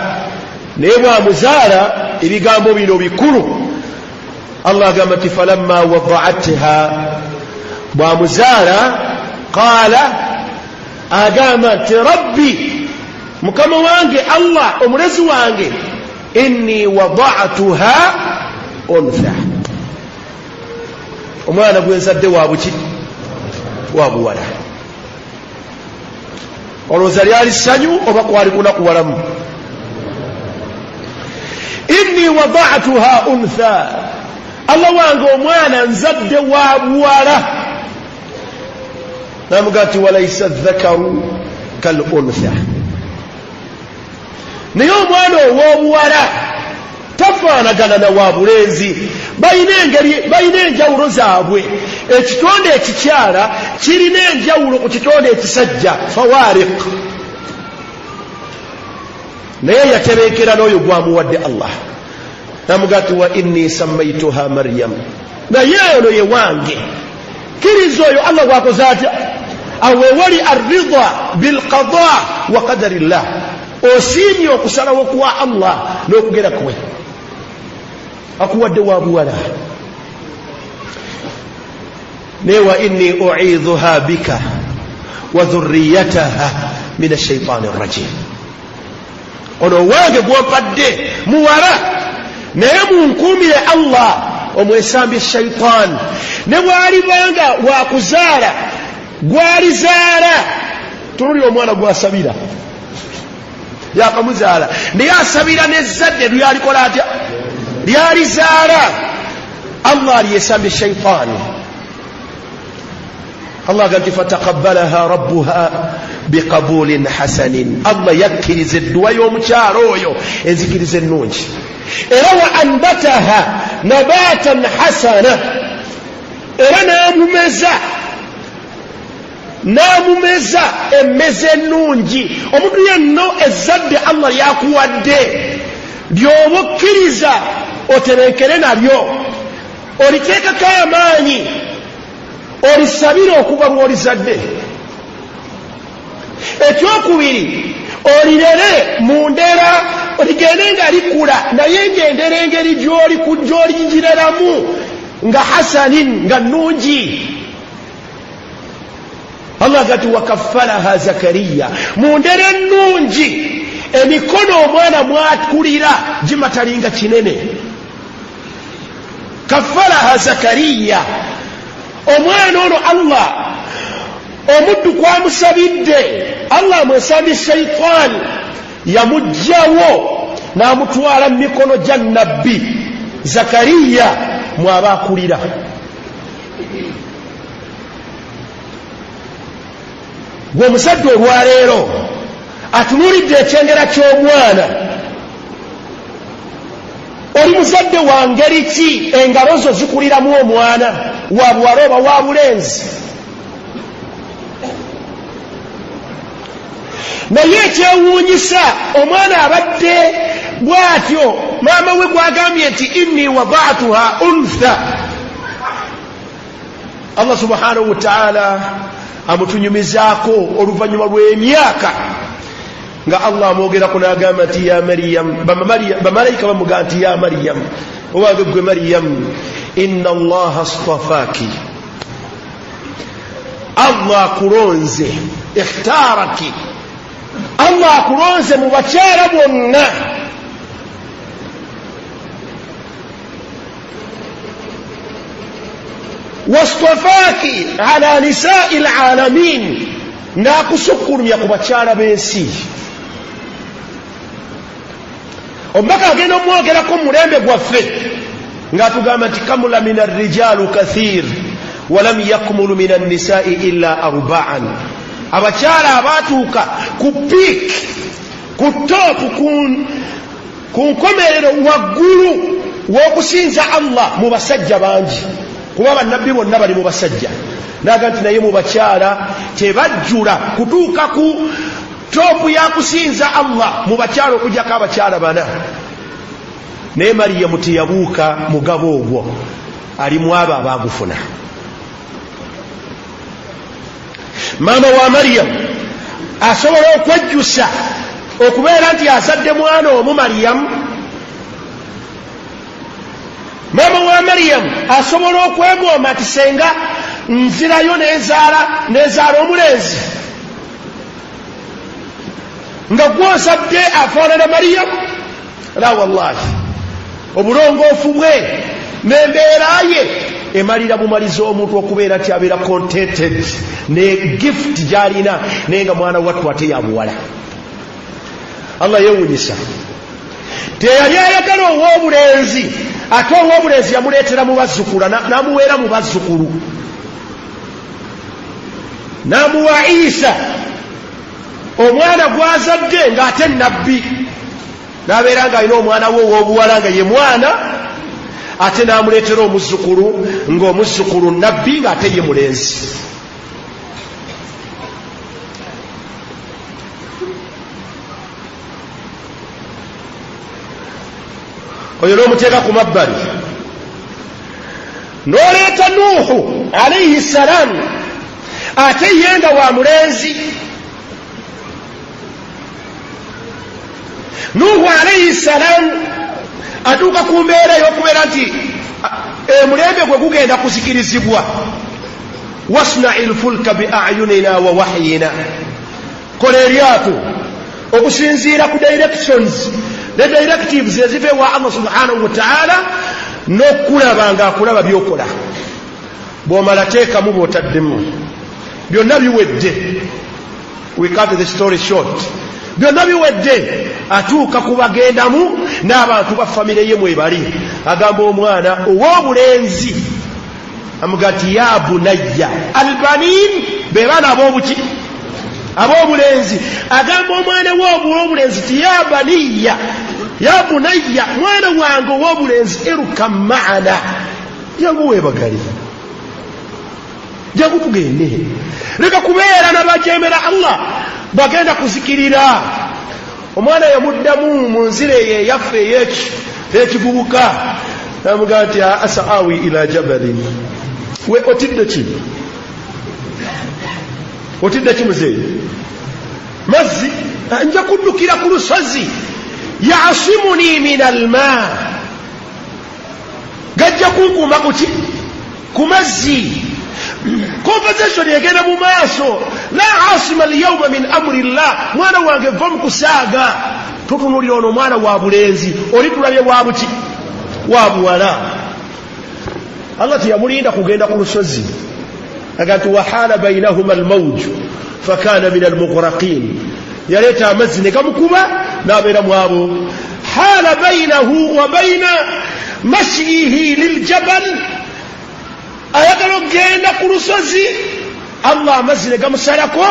naye bw'amuzaala ebigambo bino bikulu. Allah agamba nti falamma wadaatha, bw'amuzaala qaala, agamba nti rabbi, mukama wange Allah omulezi wange, inni wadatuha untha, omwana gwenzadde wabuki? Wa buwala. Olowooza lyali ssanyu oba kwali kunakuwalamu? Inni wadatuha untha, Allah wange omwana nzadde wa buwala. Namuga nti walaisa dhakaru kal untha, naye omwana ow'obuwala tafaanagana na wa bulenzi, balina enjawulo zaabwe. Ekitonde ekikyala kirina enjawulo ku kitonde ekisajja, fawarik. Naye yatebenkera n'oyo gwamuwadde Allah, namuga nti wa inni sammaituha Maryam, naye ono ye wange, kkiriza oyo Allah gwakoze atya. Awo wewali arida bilqada wa qadari llah, osiimye okusalawo kwa Allah n'okugera kwe, akuwadde wa buwala. Naye wa inni uidhuha bika wa dhurriyataha min ashaitani rajim, ono owange gwompadde muwala, naye munkuumire Allah omwesambye shaitaani, ne bwalibanga wakuzaala gwalizaala. Tunulira omwana gwasabira, yakamuzaala, naye asabira n'ezzadde lyalikola atya? Lyalizaala. Allah alyesambye shaitaani. Allah aga nti fataqabbalaha rabbuha biqabulin hasanin, Allah yakkiriza edduwa y'omukyalo oyo enzikiriza ennungi, era wa anbataha nabatan hasana, era n'amumeza emmeza ennungi. Omuntu yenno ezzadde Allah lyakuwadde lyoba okkiriza otebenkere nalyo, oliteekako amaanyi, olisabire okuva lw'olizadde. Ekyokubiri, olirere mu ndera, ligende nga likula, naye ng'endera engeri gy'oligireramu nga hasanin, nga nnungi. Allah gati wakaffalaha Zakariya, mu ndera ennungi, emikono omwana mwakulira gimatalinga kinene. Kaffalaha Zakariya, omwana ono Allah omuddu kwamusabidde, Allah amwesambye shaitaani, yamugjawo n'amutwala mu mikono gya nabbi Zakariya mwaba akulira. Gwe omusajja olwaleero atunuulidde ekyengera ky'omwana, oli muzadde wa ngeri ki? Engalo zo zikuliramu omwana wa buwala oba wa bulenzi? Naye ekyewuunyisa, omwana abadde bw'atyo, maama we gwagambye nti inni wadatuha untha, Allah subhanahu wataala amutunyumizaako oluvannyuma lw'emyaka. Nga Allah amwogerako n'agamba nti ya Mariyamu, bamalayika bamugamba nti ya Mariyamu, owange gwe Mariyamu, inna Allaha astafaaki, Allah akulonze, ikhtaaraki, Allah akulonze mu bakyala bonna. Wastafaaki ala nisaai lalamin, n'akusukkulumya ku bakyala b'ensi. Omubaka agenda omwogerako mu mulembe gwaffe ng'atugamba nti kamula min arrijalu kathir walam yakmulu min annisai illa arbaan. Abakyala abaatuuka ku piik, ku toopu, ku nkomerero waggulu w'okusinza Allah mu basajja bangi, kuba bannabbi bonna bali mu basajja, naga nti naye mu bakyala tebajjula kutuuka ku toopu ya kusinza Allah mu bakyala okujjako abakyala bana. Naye Mariyamu teyabuuka mugabo ogwo, ali mu abo abaagufuna. Maama wa Mariyamu asobola okwejjusa okubeera nti azadde mwana omu Mariyamu. Maama wa Mariyamu asobola okwegomba nti senga nzirayo nenzaala omulenzi nga gwozadde afaanana Mariyamu. La wallahi, obulongoofu bwe n'embeera ye emalira bumaliza omuntu okubeera nti abeera contented ne gift gy'alina, naye nga mwana wattu ate ya buwala. Allah yeewunyisa, teyali ayagala ow'obulenzi, ate ow'obulenzi yamuleetera mu bazzukulu, n'amuweera mu bazzukulu, n'amuwa Isa omwana gw'azadde ng'ate nabbi, n'abeera ng'alina omwana we ow'obuwala nga ye mwana, ate n'amuleetera omuzzukulu ng'omuzzukulu nabbi ng'ate ye mulenzi. Oyo n'omuteeka ku mabbali, n'oleeta Nuuhu alaihi ssalaamu, ate ye nga wa mulenzi. Nuuhu alaihi ssalaamu atuuka ku mbeera ey'okubeera nti emulembe gwe gugenda kuzikirizibwa. Wasnai lfulka bi ayunina wa wahyina, kola eryato okusinziira ku directions ne directives eziva ewa Allah subhanahu wa ta'ala, n'okukulaba ng'akulaba byokola. Bw'omala teekamu bw'otaddemu, byonna biwedde. We cut the story short, byonna biwedde. Atuuka ku bagendamu n'abantu ba famire ye mwebali, agamba omwana ow'obulenzi, amuga nti ya bunayya, albanin be baana ab'obuki, ab'obulenzi. Agamba omwana we ow'obulenzi ti ya baniya, ya bunayya, mwana wange ow'obulenzi, irkam maana, jangu weebagale, jangu tugende, leka kubeera nabajemera Allah, bagenda kuzikirira. Omwana yamuddamu mu nzira eyo eyaffe ey'ekivubuka, namugamba nti asaawi ila jabalin. We otidde ki? Otidde ki muzeeyi? Mazzi? Nja kuddukira ku lusozi, yasimuni min alma, gajja kunkuuma kuki? Ku mazzi. Conversation egenda mu maaso, la asima alyauma min amri llah, mwana wange va mu kusaaga. Tutunulira ono omwana wa bulenzi, oli tulabye wa buki? Wa buwala. Allah teyamulinda kugenda ku lusozi, aga nti wahala bainahuma almauju fakana min almughraqin, yaleeta amazzi ne gamukuba n'abeera mu abo. Hala bainahu wa baina mashiyihi liljabal, ayagala okugenda ku lusozi, Allah amazzi ne gamusalako,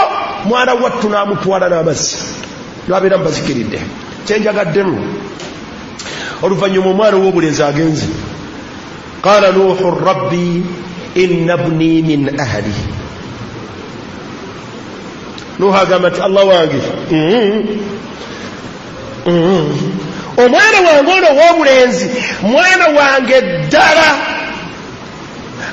mwana wattu n'amutwala n'amazzi n'abeera mubazikiridde. Kyenjagaddemu oluvannyuma omwana ow'obulenzi agenze, qala Nuuhu rabbi inna bni min ahli. Nuuhu agamba nti Allah wange, omwana wange ono ow'obulenzi mwana wange ddala,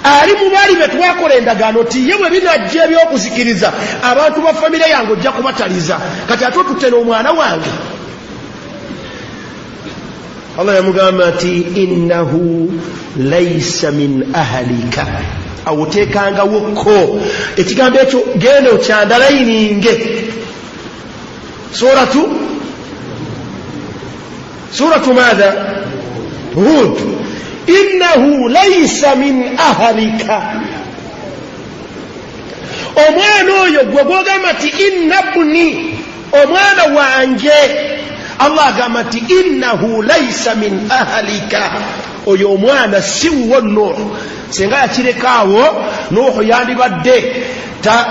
Ali mu baali be twakola endagaano ti ye bwe binajja eby'okuzikiriza abantu ba famire yange ojja kubataliza, kati ate otutte n'omwana wange. Allah yamugamba nti innahu laisa min ahalika. Awo oteekangawo ko ekigambo ekyo, genda okyandalayininge. Suratu maatha? Hud. Innahu laisa min ahalika. Omwana oyo gwe gwogamba nti inna buni, omwana wange, Allah agamba nti innahu laisa min ahalika, oyo omwana si wuwo. Nuhu senga yakirekaawo, Nuhu yandibadde ta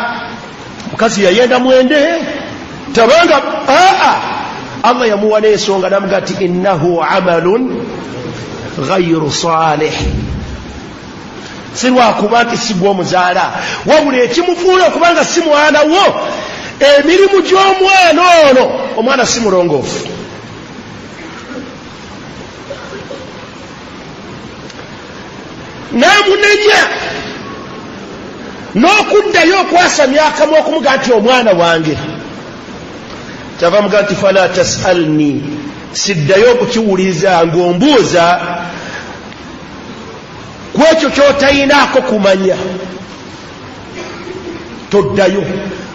mukazi yayenda mwende tabanga. Aa, Allah yamuwa n'ensonga namuga nti innahu amalun ghairu salih, si lwakuba nti si gwomuzaala, wabula ekimufuula okuba nga si mwana wo, emirimu gy'omwana ono, omwana si mulongoofu. N'amunenya n'okuddayo okwasamya akamwa okumuga nti omwana wange. Kyava muga nti fala tasalni, siddayo okukiwuliriza ng'ombuuza ku ekyo ky'otayinaako kumanya, toddayo.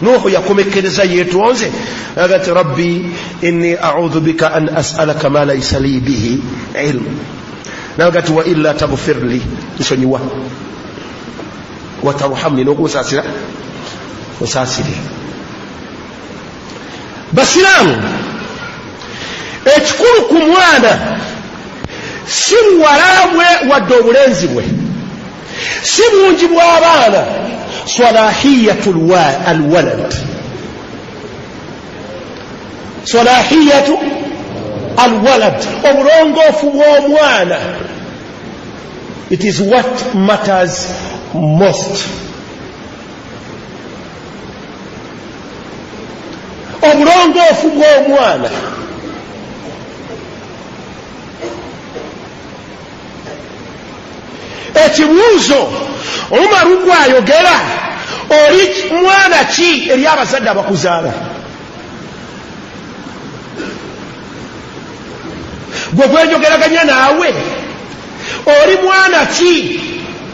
Nuuhu yakomekkereza yeetonze aga nti rabbi inni audhu bika an asalaka ma laisa li bihi ilmu, naga nti wa illa tagfir li, nsonyiwa, watarhamni, n'okunsaasira onsaasire. Basiraamu, ekikulu ku mwana si buwala bwe wadde obulenzi bwe, si bungi bw'abaana, salahiyatu alwalad, salahiyatu alwalad, obulongoofu bw'omwana. It is what matters most. Obulongoofu bw'omwana. Ekibuuzo Umaru gwayogera, oli mwana ki eri abazadde abakuzaala? Gwe gwenjogeraganya naawe, oli mwana ki?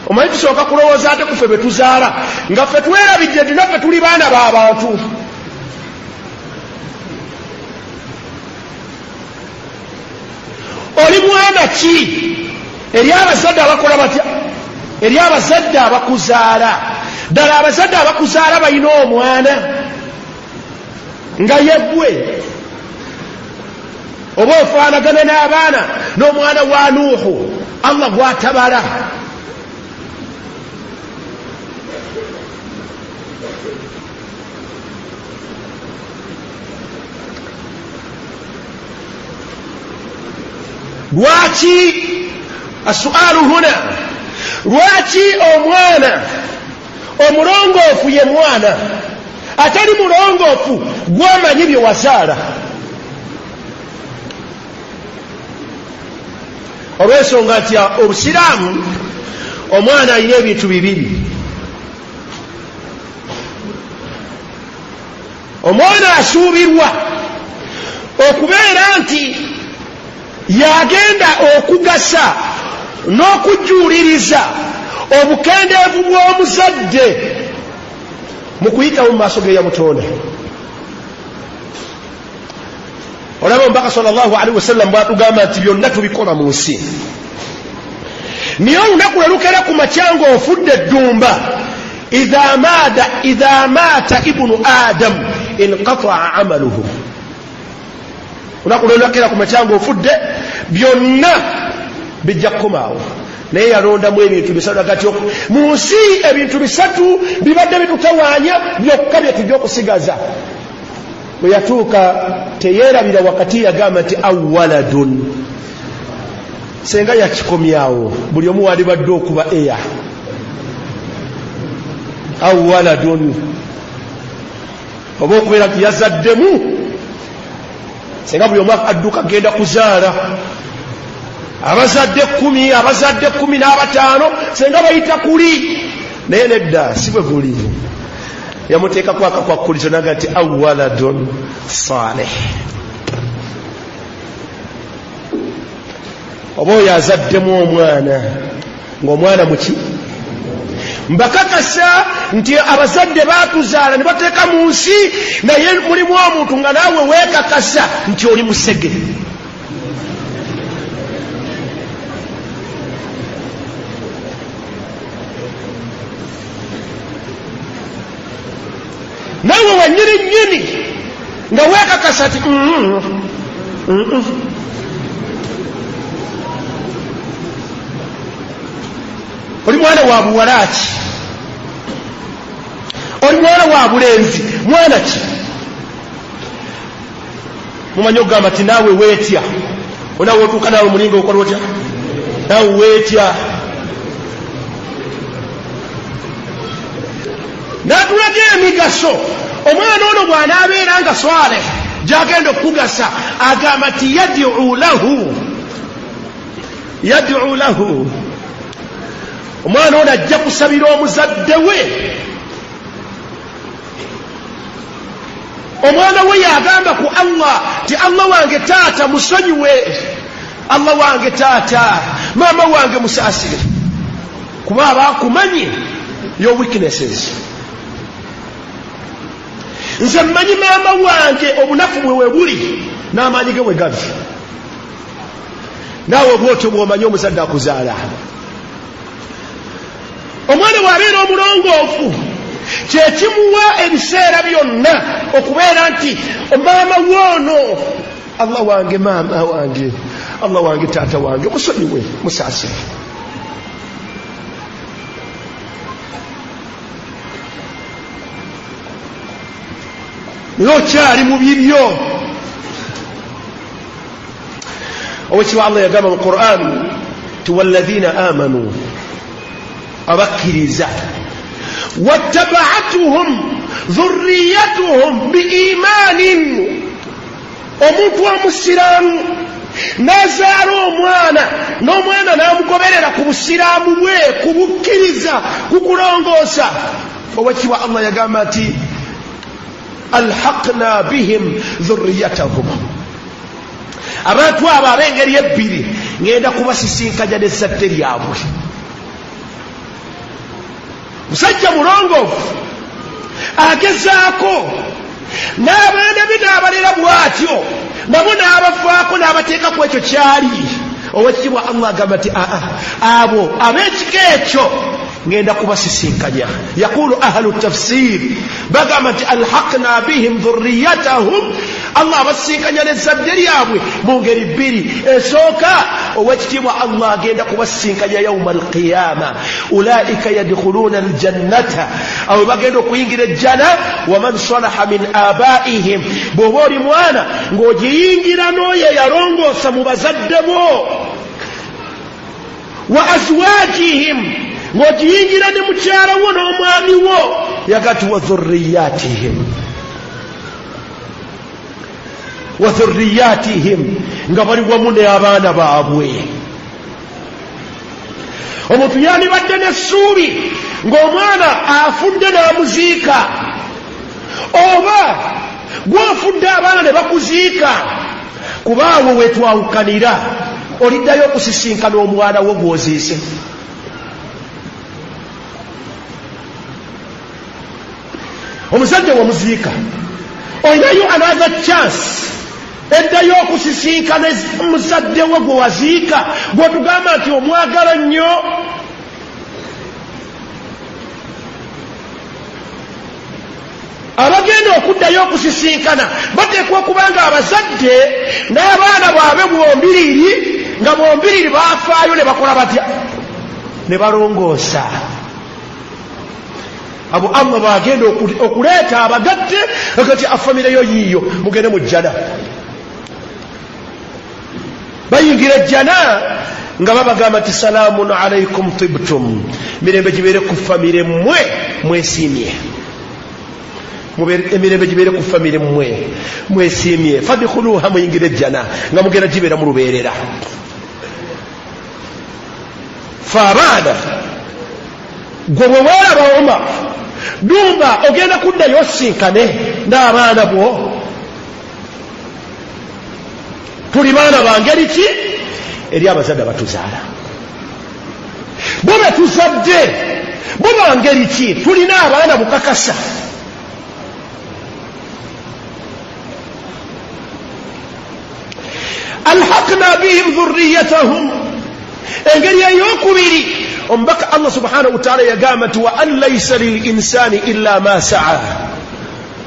Omanyi tusooka kulowooza ate kufe be tuzaala, nga ffe twerabidde nti naffe tuli baana b'abantu. Oli mwana ki eri abazadde abakola batya, eri abazadde abakuzaala? Ddala abazadde abakuzaala balina omwana nga yeggwe, oba ofaanagana n'abaana n'omwana wa Nuuhu Allah gwatabala? Lwaki asualu huna, lwaki omwana omulongoofu ye mwana atali mulongoofu gwomanyi bye wazaala? Olw'ensonga nti obusiraamu omwana alina ebintu bibiri. Omwana asuubirwa okubeera nti yagenda okugasa n'okujjuuliriza obukendeevu bw'omuzadde mu kuyitawo mu maaso g'eyamutonda. Olaba omubaka sallallahu alaihi wasallam bwatugamba nti byonna tubikola mu nsi, naye olunaku lwe lukera ku makya ng'ofudde eddumba, idha maata ibunu adamu inqataa amaluhu, olunaku lwe lukera ku makya ng'ofudde byonna bijja kukomaawo. Naye yalondamu ebintu bisatu gati mu nsi, ebintu bisatu bibadde bitutawaanya byokka bye tujja okusigaza. Bwe yatuuka teyeerabira wakati, yagamba nti awaladun, senga yakikomyawo buli omu wandibadde okuba eya awaladun, oba okubeera nti yazaddemu, senga buli omu adduka genda kuzaala. Abazadde 10, abazadde 15, senga bayita kuli. Naye nedda si bwe guli. Yamuteekako akakwakkulizo n'agamba nti awaladun salih. Oba oyo azaddemu omwana ng'omwana muki? Mbakakasa nti abazadde baatuzaala ne bateeka mu nsi, naye mulimu omuntu nga naawe weekakasa nti oli musege. Naawe wennyini nnyini nga weekakasa nti Oli mwana wa buwala ki? Oli mwana wa bulenzi? Mwana ki? Mumanyi okugamba nti naawe weetya. Onawe otuuka naawe mulinga okola otya? Naawe weetya. N'atulaga emigaso omwana ono bw'anaabeera nga Swaleh gy'agenda okukugasa, agamba nti yad'u lahu, yad'u lahu. Omwana ono ajja kusabira omuzadde we. Omwana we yagamba ku Allah nti Allah wange taata musonyiwe, Allah wange taata, maama wange musaasire, kuba aba akumanyi your weaknesses. Nze mmanyi maama wange obunafu bwe we buli n'amaanyi ge we gali. Naawe bw'otyo bw'omanyi omuzadde akuzaala. Omwana bw'abeera omulongoofu kye kimuwa ebiseera byonna okubeera nti maama woono, Allah wange maama wange, Allah wange taata wange, musonyiwe, musaasire. Naye okyali mu bibyo. Owekitiibwa Allah yagamba mu Quran nti walladhina amanu, abakkiriza, wattabaatuhum dhurriyatuhum biimanin, omuntu omusiraamu n'azaala omwana n'omwana n'amugoberera ku busiraamu bwe, ku bukkiriza, ku kulongoosa. Owekitiibwa Allah yagamba nti alhaqna bihim dhurriyatahum, abantu abo ab'engeri ebbiri ngenda kubasisinkanya n'ezzadde lyabwe. Musajja mulongoofu agezaako n'abaana be n'abalera bw'atyo, nabo n'abafaako n'abateeka ku ekyo kyali. Owekitiibwa Allah agamba nti aa, abo ab'ekika ekyo ngenda kubasisinkanya. Yaqulu ahlu tafsir, bagamba nti alhaqna bihim dhurriyatahum, Allah abasisinkanya n'ezzadde lyabwe mu ngeri bbiri. Esooka, owekitiibwa Allah agenda kubasisinkanya yauma alqiyama, ulaika yadkhuluna aljannata, abo bagenda okuyingira ejjana, waman salaha min abaihim, bw'oba oli mwana ng'ogiyingira n'oyo eyalongoosa mu bazadde bo, wa azwajihim, ng'ogiyingira ne mukyala wo n'omwami wo, yagati wa dhurriyatihim, wa dhurriyatihim, nga bali wamu n'abaana baabwe. Omuntu yandibadde n'essuubi ng'omwana afudde n'amuziika, oba gw'ofudde abaana ne bakuziika, kuba awo wetwawukanira, oliddayo okusisinkana omwana wo gw'oziise. Omuzadde wamuziika, olinayo another chance eddayo okusisinkana muzadde wo gwe waziika, gw'otugamba nti omwagala nnyo. Abagenda okuddayo okusisinkana bateekwa okuba nga abazadde n'abaana baabwe bombiriri, nga bombiriri baafaayo ne bakola batya? Ne balongoosa. Abo Allah bw'agenda okuleeta abagatte akati afamireyo yiiyo, mugende mu jjana. Bayingira ejjana nga babagamba nti salaamun alaikum tibtum, mirembe gibeere ku famire mmwe mwesiimye, emirembe gibeere ku famire mmwe mwesiimye, fadkhuluha, muyingire ejjana nga mugenda gibeera mu lubeerera. Fe abaana, gwe bwe weeraba Omar Dumba, ogenda kuddayo osinkane n'abaana bwo. Tuli baana ba ngeri ki eri abazadde abatuzaala? Bo be tuzadde bo ba ngeri ki? Tulina abaana bukakasa. Alhaqna bihim dhurriyatahum. Engeri eyokubiri, omubaka Allah subhanahu wataala yagamba nti wa an laisa lilinsani illa ma saa,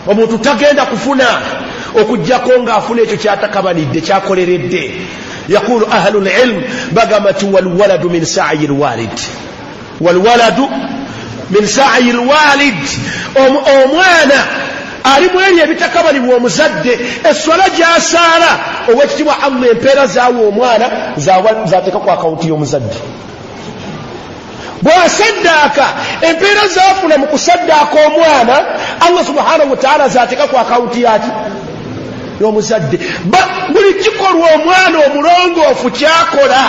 omuntu tagenda kufuna okugjako ng'afuna ekyo kyatakabanidde, kyakoleredde. Yaqulu ahlu lilm, bagamba nti walwaladu min saayi lwalid, walwaladu min saayi lwalid, omwana ali mu ebyo ebitakabanibwa omuzadde. Esswala gyasaala, owekitiibwa Allah empeera zaawa omwana zateeka ku akawunti y'omuzadde. Bw'asaddaaka, empeera zafuna mu kusaddaaka omwana, Allah subhanahu wataala zateeka ku akawunti yaki? Y'omuzadde. Buli kikolwa omwana omulongoofu kyakola.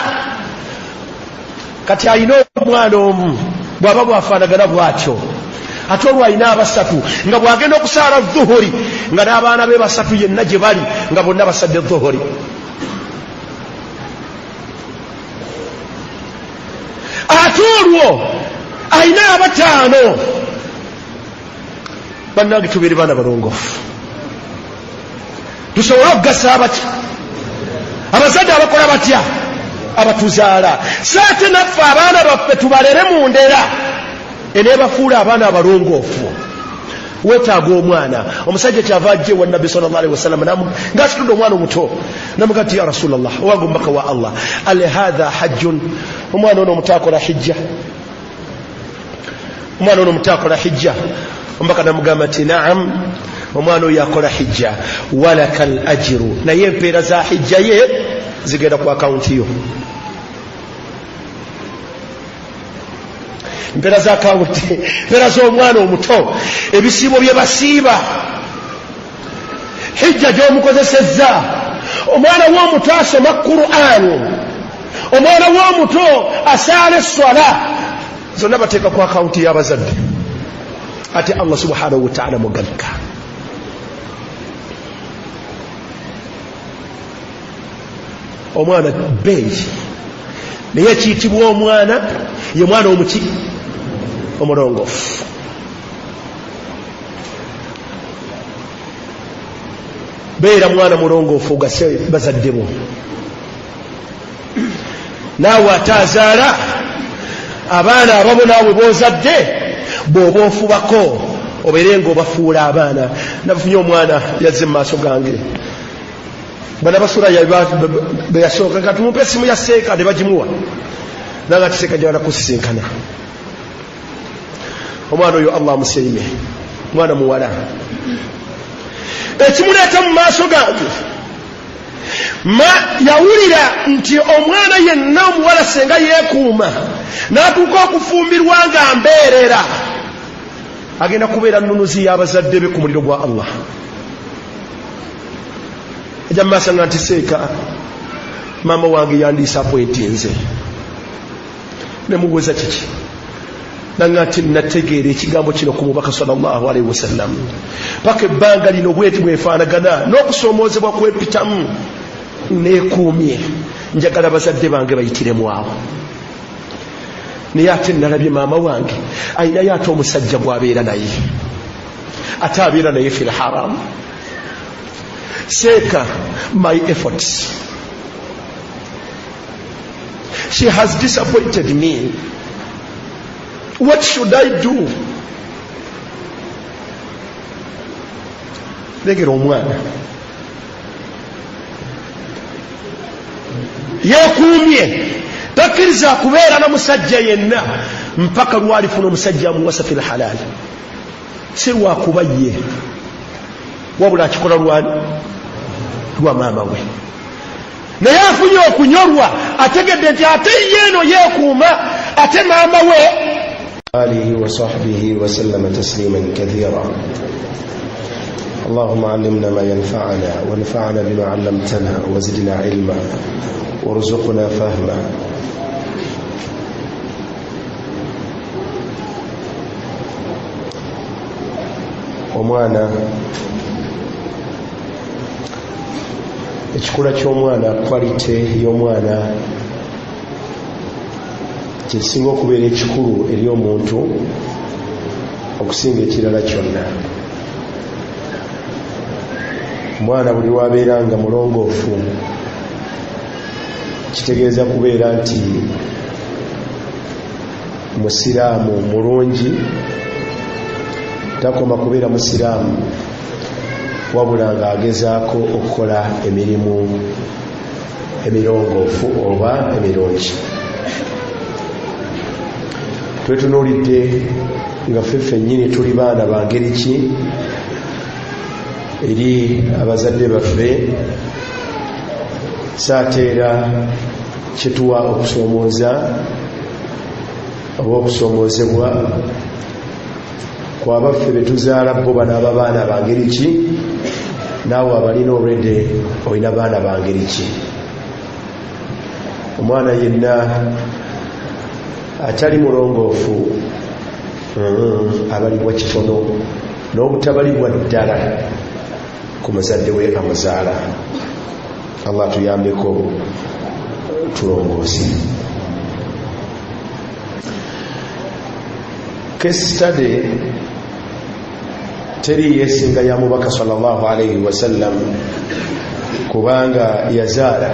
Kati alina omwana omu bw'aba bwafaanagana bw'atyo, ate olwo alina abasatu, nga bw'agenda okusaala dhuhuri nga n'abaana be basatu yenna gye bali, nga bonna basadde dhuhuri. Ate olwo alina abataano. Bannange, tubeere baana balongoofu tusobole okugasa abatya abazadde abakola batya abatuzaala. So ate naffe abaana baffe tubalere mu ndera eneebafuula abaana abalongoofu. Weetaaga omwana omusajja kyava ajja ewa Nabbi sal llah alihi wasallam ng'asitudde omwana omuto, namuga nti ya Rasulllah, owange omubaka wa Allah, al hatha hajjun? Omwana ono omuto akola hijja? Omwana ono omuto akola hijja? Omubaka namugamba nti naam, omwana oyo akola hijja, walaka al ajiru, naye empeera za hijja ye zigenda ku akawunti yo. Empeera za akawunti, empeera z'omwana omuto, ebisiibo bye basiiba, hijja gy'omukozesezza. Omwana w'omuto asoma Qur'ani, omwana w'omuto asaala esswala, zonna bateeka ku akawunti y'abazadde. Ate Allah subhanahu wataala mugagga. Omwana beeyi, naye ekiyitibwa omwana ye mwana omuki? Omulongoofu. Beera mwana mulongoofu ogase bazadde bo. Naawe ate azaala abaana ababo, naawe bozadde, bw'oba ofubako obeere nga obafuula abaana. Nafunye omwana yazze mu maaso gange, banabasula beyasooka nga tumupe esimu ya seeka, ne bagimuwa, nanga ti seeka gyala kusisinkana omwana oyo. Allah amusiime, mwana muwala. Ekimuleeta mu maaso gange, ma yawulira nti omwana yenna omuwala senga yeekuuma n'atuuka okufumbirwa nga mbeerera, agenda kubeera nunuzi y'abazadde be ku muliro gwa Allah. Ajja mu maaso nga nti seeka, maama wange yandiisappointinze. Nemubuuza kiki, nanga nti nategeera ekigambo kino ku mubaka sallallahu alaihi wasallam, paka ebbanga lino bweti bwefaanagana n'okusoomoozebwa kwempitamu, neekuumye, njagala bazadde bange bayitiremu awo. Naye ate nalabye maama wange ayinayo ate omusajja gw'abeera naye, ate abeera naye fil haram. Seeka, my efforts, she has disappointed me, what should I do? Legera omwana yekuumye, takkiriza kubeera na musajja yenna mpaka lwalifuna omusajja amuwasa fil halali. Si lwakuba ye, wabula akikola lwani? Lwa maama we. Naye afunye okunyolwa, ategedde nti ate ye eno yeekuuma, ate maama we. آله وصحبه وسلم تسليما كثيرا. اللهم علمنا ما ينفعنا، وانفعنا بما علمتنا، وزدنا علما، وارزقنا فهما. Omwana, ekikula ky'omwana, quality y'omwana kyekisinga okubeera ekikulu eri omuntu okusinga ekirala kyonna. Omwana buli lwabeera nga mulongoofu kitegeeza kubeera nti musiraamu mulungi, takoma kubeera musiraamu wabula ng'agezaako okukola emirimu emirongoofu oba emirungi. Twetunuulidde nga ffe ffennyini tuli baana ba ngeri ki eri abazadde baffe, saateera kyetuwa okusoomooza oba okusoomoozebwa kwabaffe betuzaala, bo banaaba baana ba ngeri ki, naawe abalina olwedde olina baana ba ngeri ki. Omwana yenna atali mulongoofu abalibwa kitono n'obutabalibwa ddala ku muzadde we amuzaala. Allah tuyambeko tulongoose. Case study teri yesinga ya mubaka sallallahu alaihi wasallam, kubanga yazaala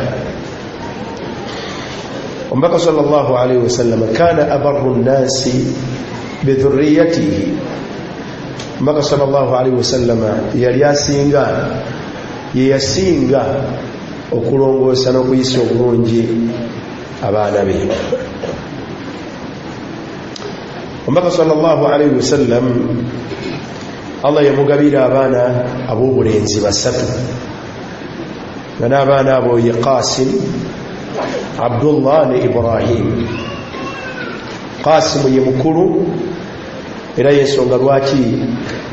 omubaka sallallahu alaihi wasallam. Kana abarru nnasi bidhurriyatihi, omubaka sallallahu alaihi wasallam yali asinga, ye yasinga okulongoosa n'okuyisa obulungi abaana be. Omubaka sallallahu alaihi wasallam Allah yamugabira abaana ab'obulenzi basatu, nga n'abaana abo ye Qasim, Abdullah ne Ibrahim. Qasimu ye mukulu, era yensonga lwaki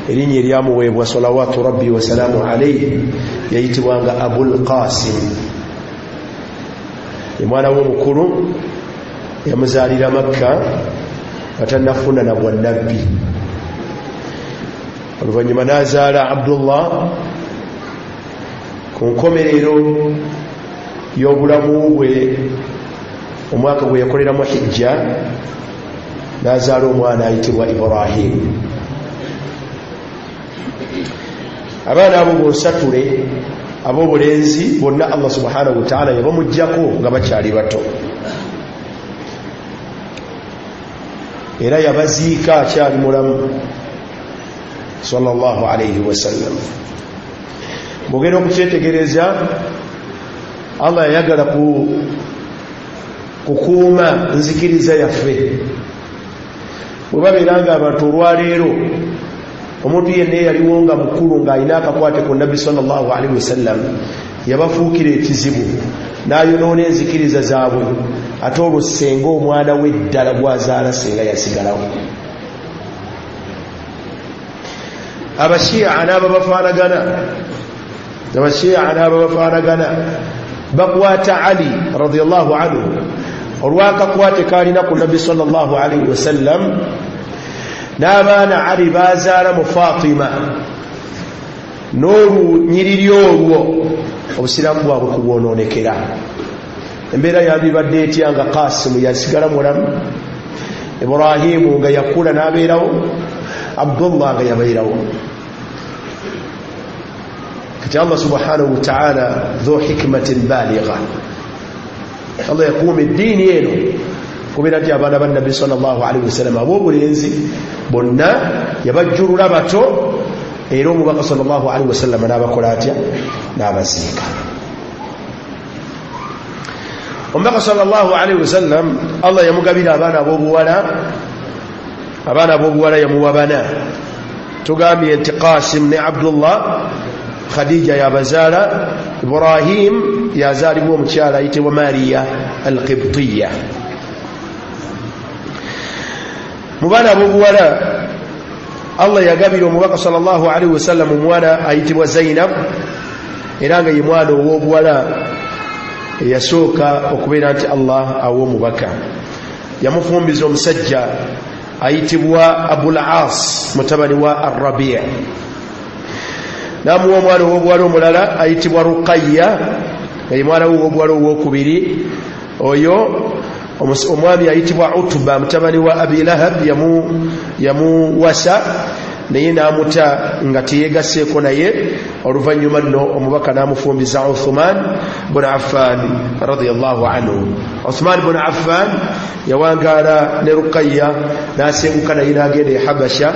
erinnya eryamuweebwa salawatu rabbi wasalaamu alaihi yayitibwanga Abul Qasim. Ye mwana we omukulu, yamuzaalira Makka nga tannafuna na bwannabbi. Oluvannyuma n'azaala Abdullah ku nkomerero y'obulamu bwe, omwaka gwe yakoleramu hijja, n'azaala omwana ayitibwa Ibrahim. Abaana abo bonsatule ab'obulenzi bonna Allah subhanahu wataala yabamugjako nga bakyali bato, era yabaziika akyali mulamu sallallahu alaihi wasallam. Bwogenda okukyetegereza, Allah yayagala kukuuma nzikiriza yaffe. Bwe babeera nga abantu olwaleero, omuntu yenna eyaliwo nga mukulu ng'alina akakwate ku nabbi sallallahu alaihi wasallam yabafuukira ekizibu n'ayonoona enzikiriza zaabwe, ate olwo senga omwana we ddala gwazaala senga yasigalawo. Abashiya n'ababafaanagana, abashiya n'ababafaanagana bakwata Ali radiyallahu anhu olwakakwate kalina ku nabbi sallallahu alaihi wasallam n'abaana Ali bazaala mu Fatima, n'olunyiriri olwo obusiraamu bwabwe kubwonoonekera. Embeera yandibadde etya nga Kasimu yasigala mulamu, Ibrahimu nga yakula n'abeerawo, Abdullah nga yabeerawo? Kati Allah subhanahu wataala dhu hikmatin baligha, Allah yakuuma eddiini eno kubeera nti abaana ba nabbi sallallahu alaihi wasallam ab'obulenzi bonna yabajjulula bato, era omubaka sallallahu alaihi wasallam n'abakola atya? N'abaziika. Omubaka sallallahu alaihi wasallam Allah yamugabira abaana ab'obuwala, abaana ab'obuwala yamuwa bana. Tugambye nti Qasim ne Abdullah Khadija yabazaala, Ibrahim yazaalibwa omukyala ayitibwa Mariya Alqibtiya. Mu baana ab'obuwala Allah yagabira omubaka sallallahu alaihi wasallam omwana ayitibwa Zainab, era nga ye mwana ow'obuwala eyasooka okubeera nti Allah awa omubaka. Yamufumbiza omusajja ayitibwa Abul As mutabani wa Arrabi. N'amuwa omwana ow'obuwala omulala ayitibwa Ruqayya, nga ye mwana we ow'obuwala owokubiri. Oyo omwami ayitibwa Utuba mutabani wa Abi Lahab yamuwasa, naye n'amuta nga teyegaseeko naye. Oluvannyuma nno omubaka n'amufumbiza Uthman bun Affan radiyallahu anhu. Uthman bun Affan yawangaala ne Ruqayya, n'asenguka naye n'agenda e Habasha,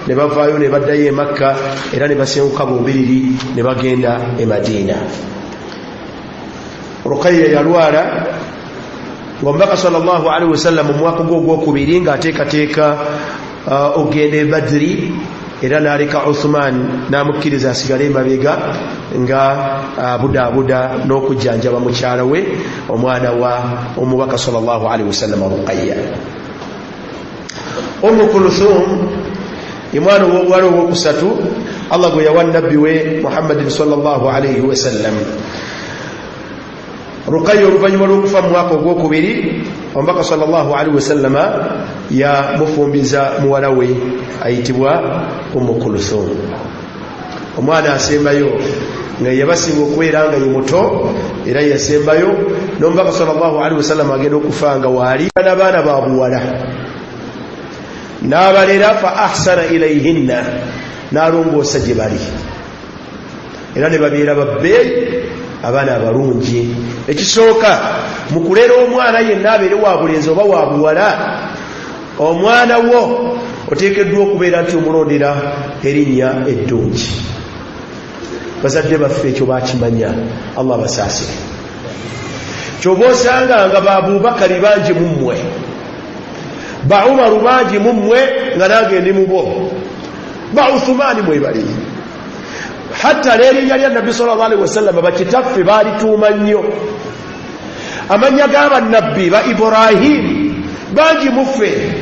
ne bavaayo ne baddayo e Makka, era ne basenguka bombiriri ne bagenda e Madiina. Ruqayya yalwala ng'omubaka sallallahu alaihi wasallam mu mwaka gwe ogwokubiri ng'ateekateeka ogenda e Badri, era n'aleka Uthman n'amukkiriza asigale emabega nga abudaabuda n'okujjanjaba mukyala we omwana wa omubaka sallallahu alaihi wasallam Ruqayya. Ummu Kulthum ye mwana ow'obuwala owokusatu Allah gwe yawa nabbi we Muhammadin sallallahu alaihi wasallam. Ruqayya oluvannyuma lw'okufa mu mwaka ogwokubiri, omubaka sallallahu alaihi wasallama yamufumbiza muwala we ayitibwa Ummu Kulthum. Omwana asembayo nga yabasinga okubeera nga ye muto era yasembayo, n'omubaka sallallahu alaihi wasallama agenda okufa nga waali n'abaana ba buwala, n'abalera fa ahsana ilayhinna, n'alongoosa gye bali, era ne babeera babbeeyi abaana abalungi. Ekisooka mu kulera omwana yenna abeere wa bulenzi oba wa buwala, omwana wo oteekeddwa okubeera nti omulondera erinnya eddungi. Bazadde baffe ekyo bakimanya, Allah abasaasire. Ky'oba osanga nga ba Abubakari bangi mu mmwe, ba Umaru bangi mu mmwe, nga nange ndi mu bo, ba Uthumani mwebali. Hatta n'erinnya lya Nabbi sallallahu alaihi wasallam bakitaffe baalituuma nnyo. Amannya g'abannabbi ba Ibrahim bangi mu ffe.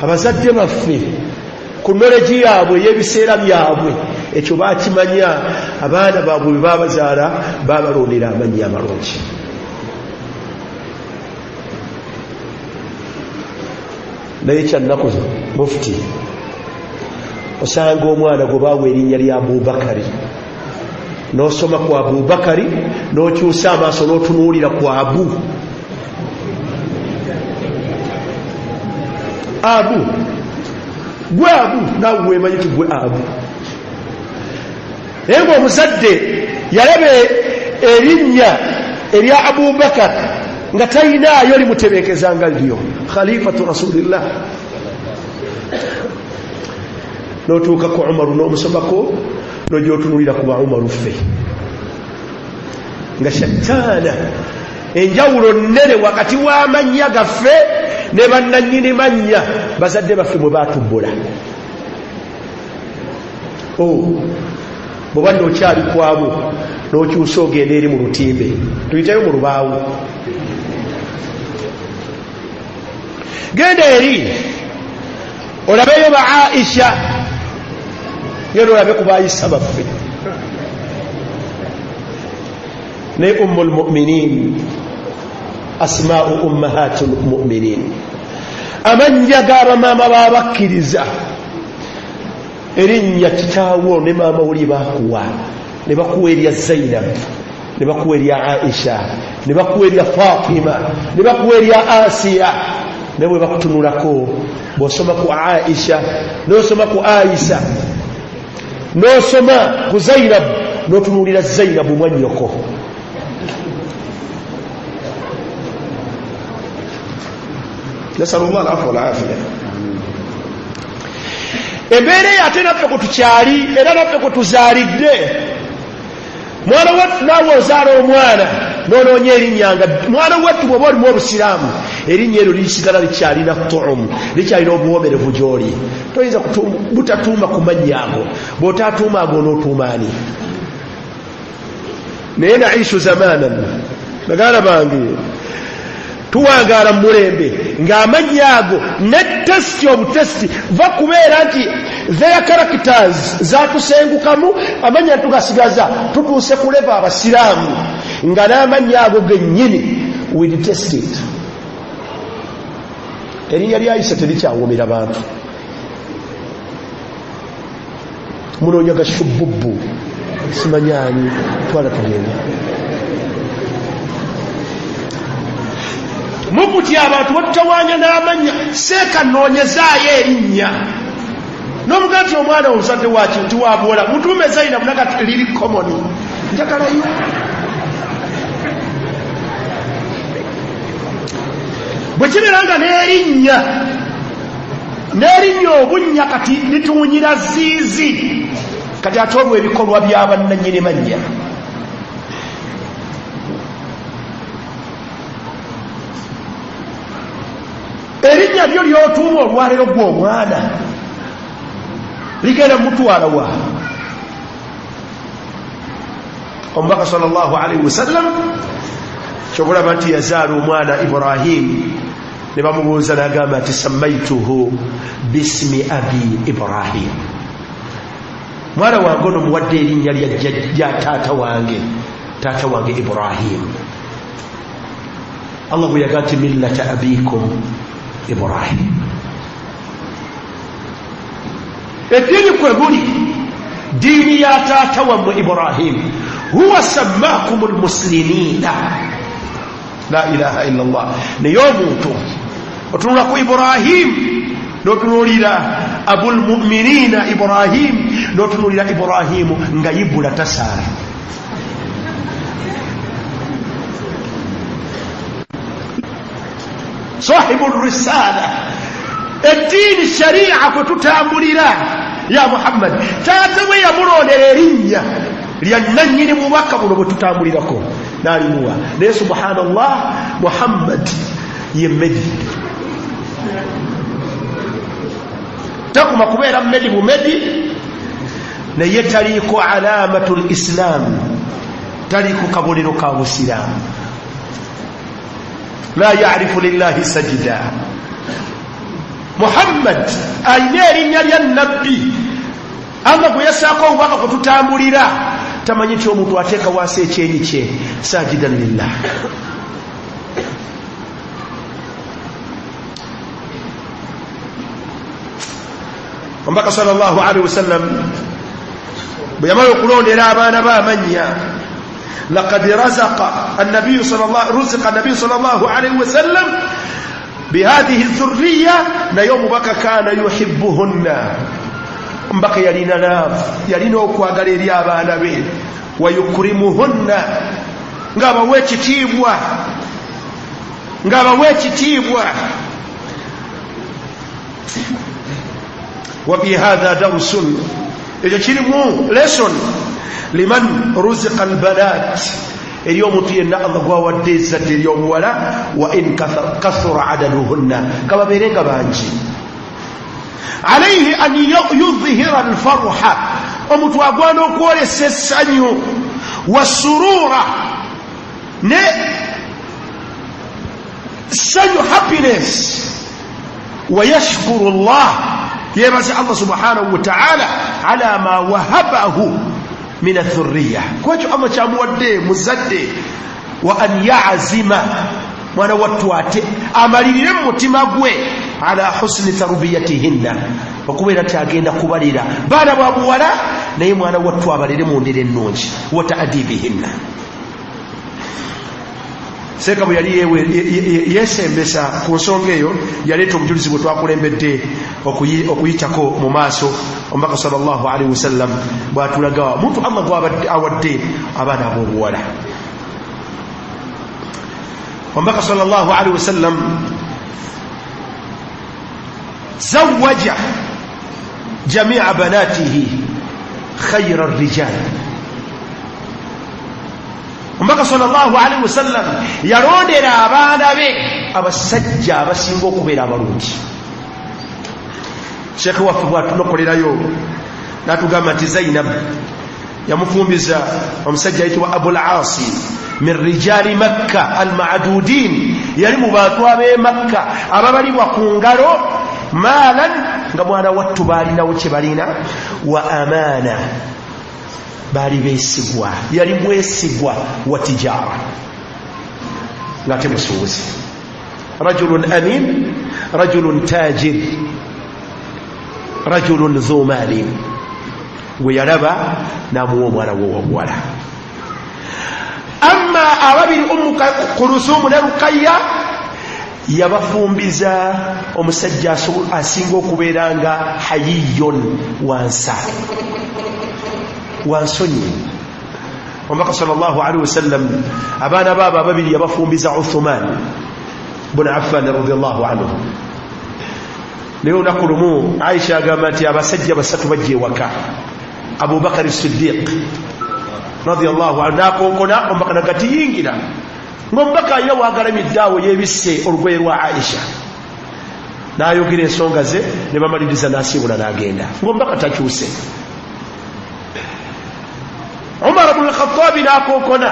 Abazadde baffe ku knowledge yaabwe ey'ebiseera byabwe ekyo bakimanya, abaana baabwe bwe babazaala babalondera amannya amalungi. Naye kyannaku mufti, osanga omwana gwe baawa erinnya lya Abubakari, n'osoma ku Abubakari n'okyusa amaaso n'otunuulira ku Abu. Abu gwe Abu, naawe weemanyi ti gwe Abu. Naye ng'omuzadde yalaba erinnya erya Abubakar nga talinaayo limutebeekeza nga lyo Khalifatu Rasulillah. N'otuuka ku Umaru n'omusomako n'ojja otunuulira ku ba Umaru ffe nga shattaana, enjawulo nnene wakati w'amannya gaffe ne bannannyini mannya bazadde baffe mwe baatubbula. Bw'oba nno okyali kwabo n'okyusa ogenda eri mu lutimbe, tuyiteyo mu lubaawo, genda eri olabeyo ba Aisha, genda olabe ku baayisa baffe ne Ummul Muminin, asmaau ummahatul muminin, amannya g'abamaama b'abakkiriza. Erinnya kitaawo ne maama woli bakuwa, ne bakuwa erya Zainab, ne bakuwa erya Aisha, ne bakuwa erya Fatima, ne bakuwa erya Asiya. Naye bwe bakutunulako, bw'osoma ku Aisha n'osoma ku Aisha n'osoma ku Zainab, n'otunuulira Zainabu mwannyoko. Nasalullah alafu walafiya. Embeera eyo ate naffe kwe tukyali, era naffe kwe tuzaalidde. Mwana wattu naawe ozaala omwana n'onoonya erinnya nga mwana wattu bw'oba olimu obusiraamu, erinnya eryo lisigala likyalina tuumu, likyalina obuwoomerevu gy'oli. Toyinza butatuuma ku mannya ago. Bw'otaatuuma ago onootuuma ani? Naye naishu zamanan, baganda bange, tuwangaala mu mulembe ng'amannya ago ne tesiti obutesiti va kubeera nti their characters zatusengukamu, amannya tugasigaza, tutuuse kuleva abasiraamu nga n'amannya ago gennyini we detest it. Erinnya lya Isa terikyawomera bantu. Munoonya gashububbu simanyani, twala tugende. Mukutya abantu batutawanya n'amannya. Seeka noonyezaayo erinnya n'omugaa nti omwana omuzadde waki nti wabuwala, mutuume Zainabu naga liri komoni, njagalayo. Bwe kibeera nga n'erinnya obunnya kati lituwunyira ziizi, kati ate olwo ebikolwa by'abannannyini mannya. Erinnya lyo lyotuuma olwaleero gwe omwana ligenda mutwala wa? Omubaka sallallahu alaihi wasallam kyobulaba nti yazaala omwana Ibrahim, ne bamubuuza n'agamba nti sammaituhu bismi abi Ibrahim, mwana wange ono muwadde erinnya lya taata wange, taata wange Ibrahim. Allah bwe yagaa nti millata abikum Ibrahim, eddiini kwe muli ddiini ya taata wammwe Ibrahim, huwa sammakum lmuslimina, la ilaha illa Allah. Naye omuntu otunula ku Ibrahim n'otunuulira abulmuminina Ibrahim, n'otunuulira Ibrahimu nga yibula tasaala. Sahibu risala, eddiini sharia kwe tutambulira ya Muhammad, taata we yamulondera erinnya lya nannyini bubaka buno bwe tutambulirako n'alimuwa. Naye subhanallah, Muhammad ye medi, takuma kubeera medi bumedi, naye taliiko alamatu lislam, taliiko kabonero ka busiraamu. La yarifu lillahi sajida. Muhammad alina erinnya lya nabbi Allah gwe yasaako obubaka kwe tutambulira, tamanyi nti omuntu ateeka wansi ekyenyi kye sajidan lillah. Omubaka sallallahu alaihi wasallam bwe yamala okulondera abaana be amannya, laqad razaqa annabiyu ruziqa annabiyu sallallahu alaihi wasallam bihadhihi dhurriya, naye omubaka kaana yuhibbuhunna, omubaka yalina laavu, yalina okwagala eri abaana be, wayukrimuhunna, ng'abawa ekitiibwa, ng'abawa ekitiibwa. Wa fi hadha darsun, ekyo kirimu lesson liman ruziqa albanat, eri omuntu yenna Allah gwawadde ezzadde ery'omuwala, wa in kathura adaduhunna, kababeere nga bangi. Alaihi an yudhihira alfarha, omuntu agwana okwolesa essanyu, wasurura, ne ssanyu, happiness, wayashkuru llah, yebaza Allah subhanahu wataala ala ma wahabahu min athurriya, kwekyo Allah kyamuwadde muzadde. Wa an yazima, mwana wattu ate amalirire mu mutima gwe ala husni tarbiyatihinna, okubeera nti agenda kubalira baana ba buwala, naye mwana wattu abalere mu ndera ennungi, wa taadibihinna. Seeka bwe yali yeesembesa ku nsonga eyo, yaleeta obujulizi bwe twakulembedde okuyitako mu maaso. Omubaka sallallahu alaihi wasallam bw'atulaga omuntu Allah gw'abadde awadde abaana ab'obuwala. Omubaka sallallahu alaihi wasallam zawaja jamia banatihi khaira rijal, omubaka sallallahu alaihi wasallam yalondera abaana be abasajja abasinga okubeera abalungi. Sheekhe waffe bwatunokolerayo n'atugamba nti Zainab yamufumbiza omusajja ayitibwa Abul Asi min rijali Makka almadudin, yali mu bantu ab'e Makka ababalibwa ku ngalo, maalan, nga mwana wattu baalinawo kye balina, wa amaana, baali beesigwa, yali mwesigwa, wa tijara, ng'ate musuubuzi, rajulun amin, rajulun tajir, rajulun dhu maalin. Gwe yalaba n'amuwa omwana we owobuwala. Amma ababiri, Ummu Kulusumu ne Rukaya, yabafumbiza omusajja asinga okubeera nga hayiyun, wansa, wansonyi. Omubaka salllah alihi wasallam abaana baabo ababiri yabafumbiza Uthuman bun Affan radiallahu anhu. Naye olunaku lumu Aisha agamba nti abasajja basatu bajja ewaka. Abubakari Sidiq radiallahu anhu nakonkona, omubaka nagati yingira, ngaomubaka alina wagalamidde awo yebisse olugoye lwa Aisha, nayogera ensonga ze ne bamaliriza, nasiibula n'agenda, ngaomubaka takyuse. Umar bnu Lkhatabi nakonkona,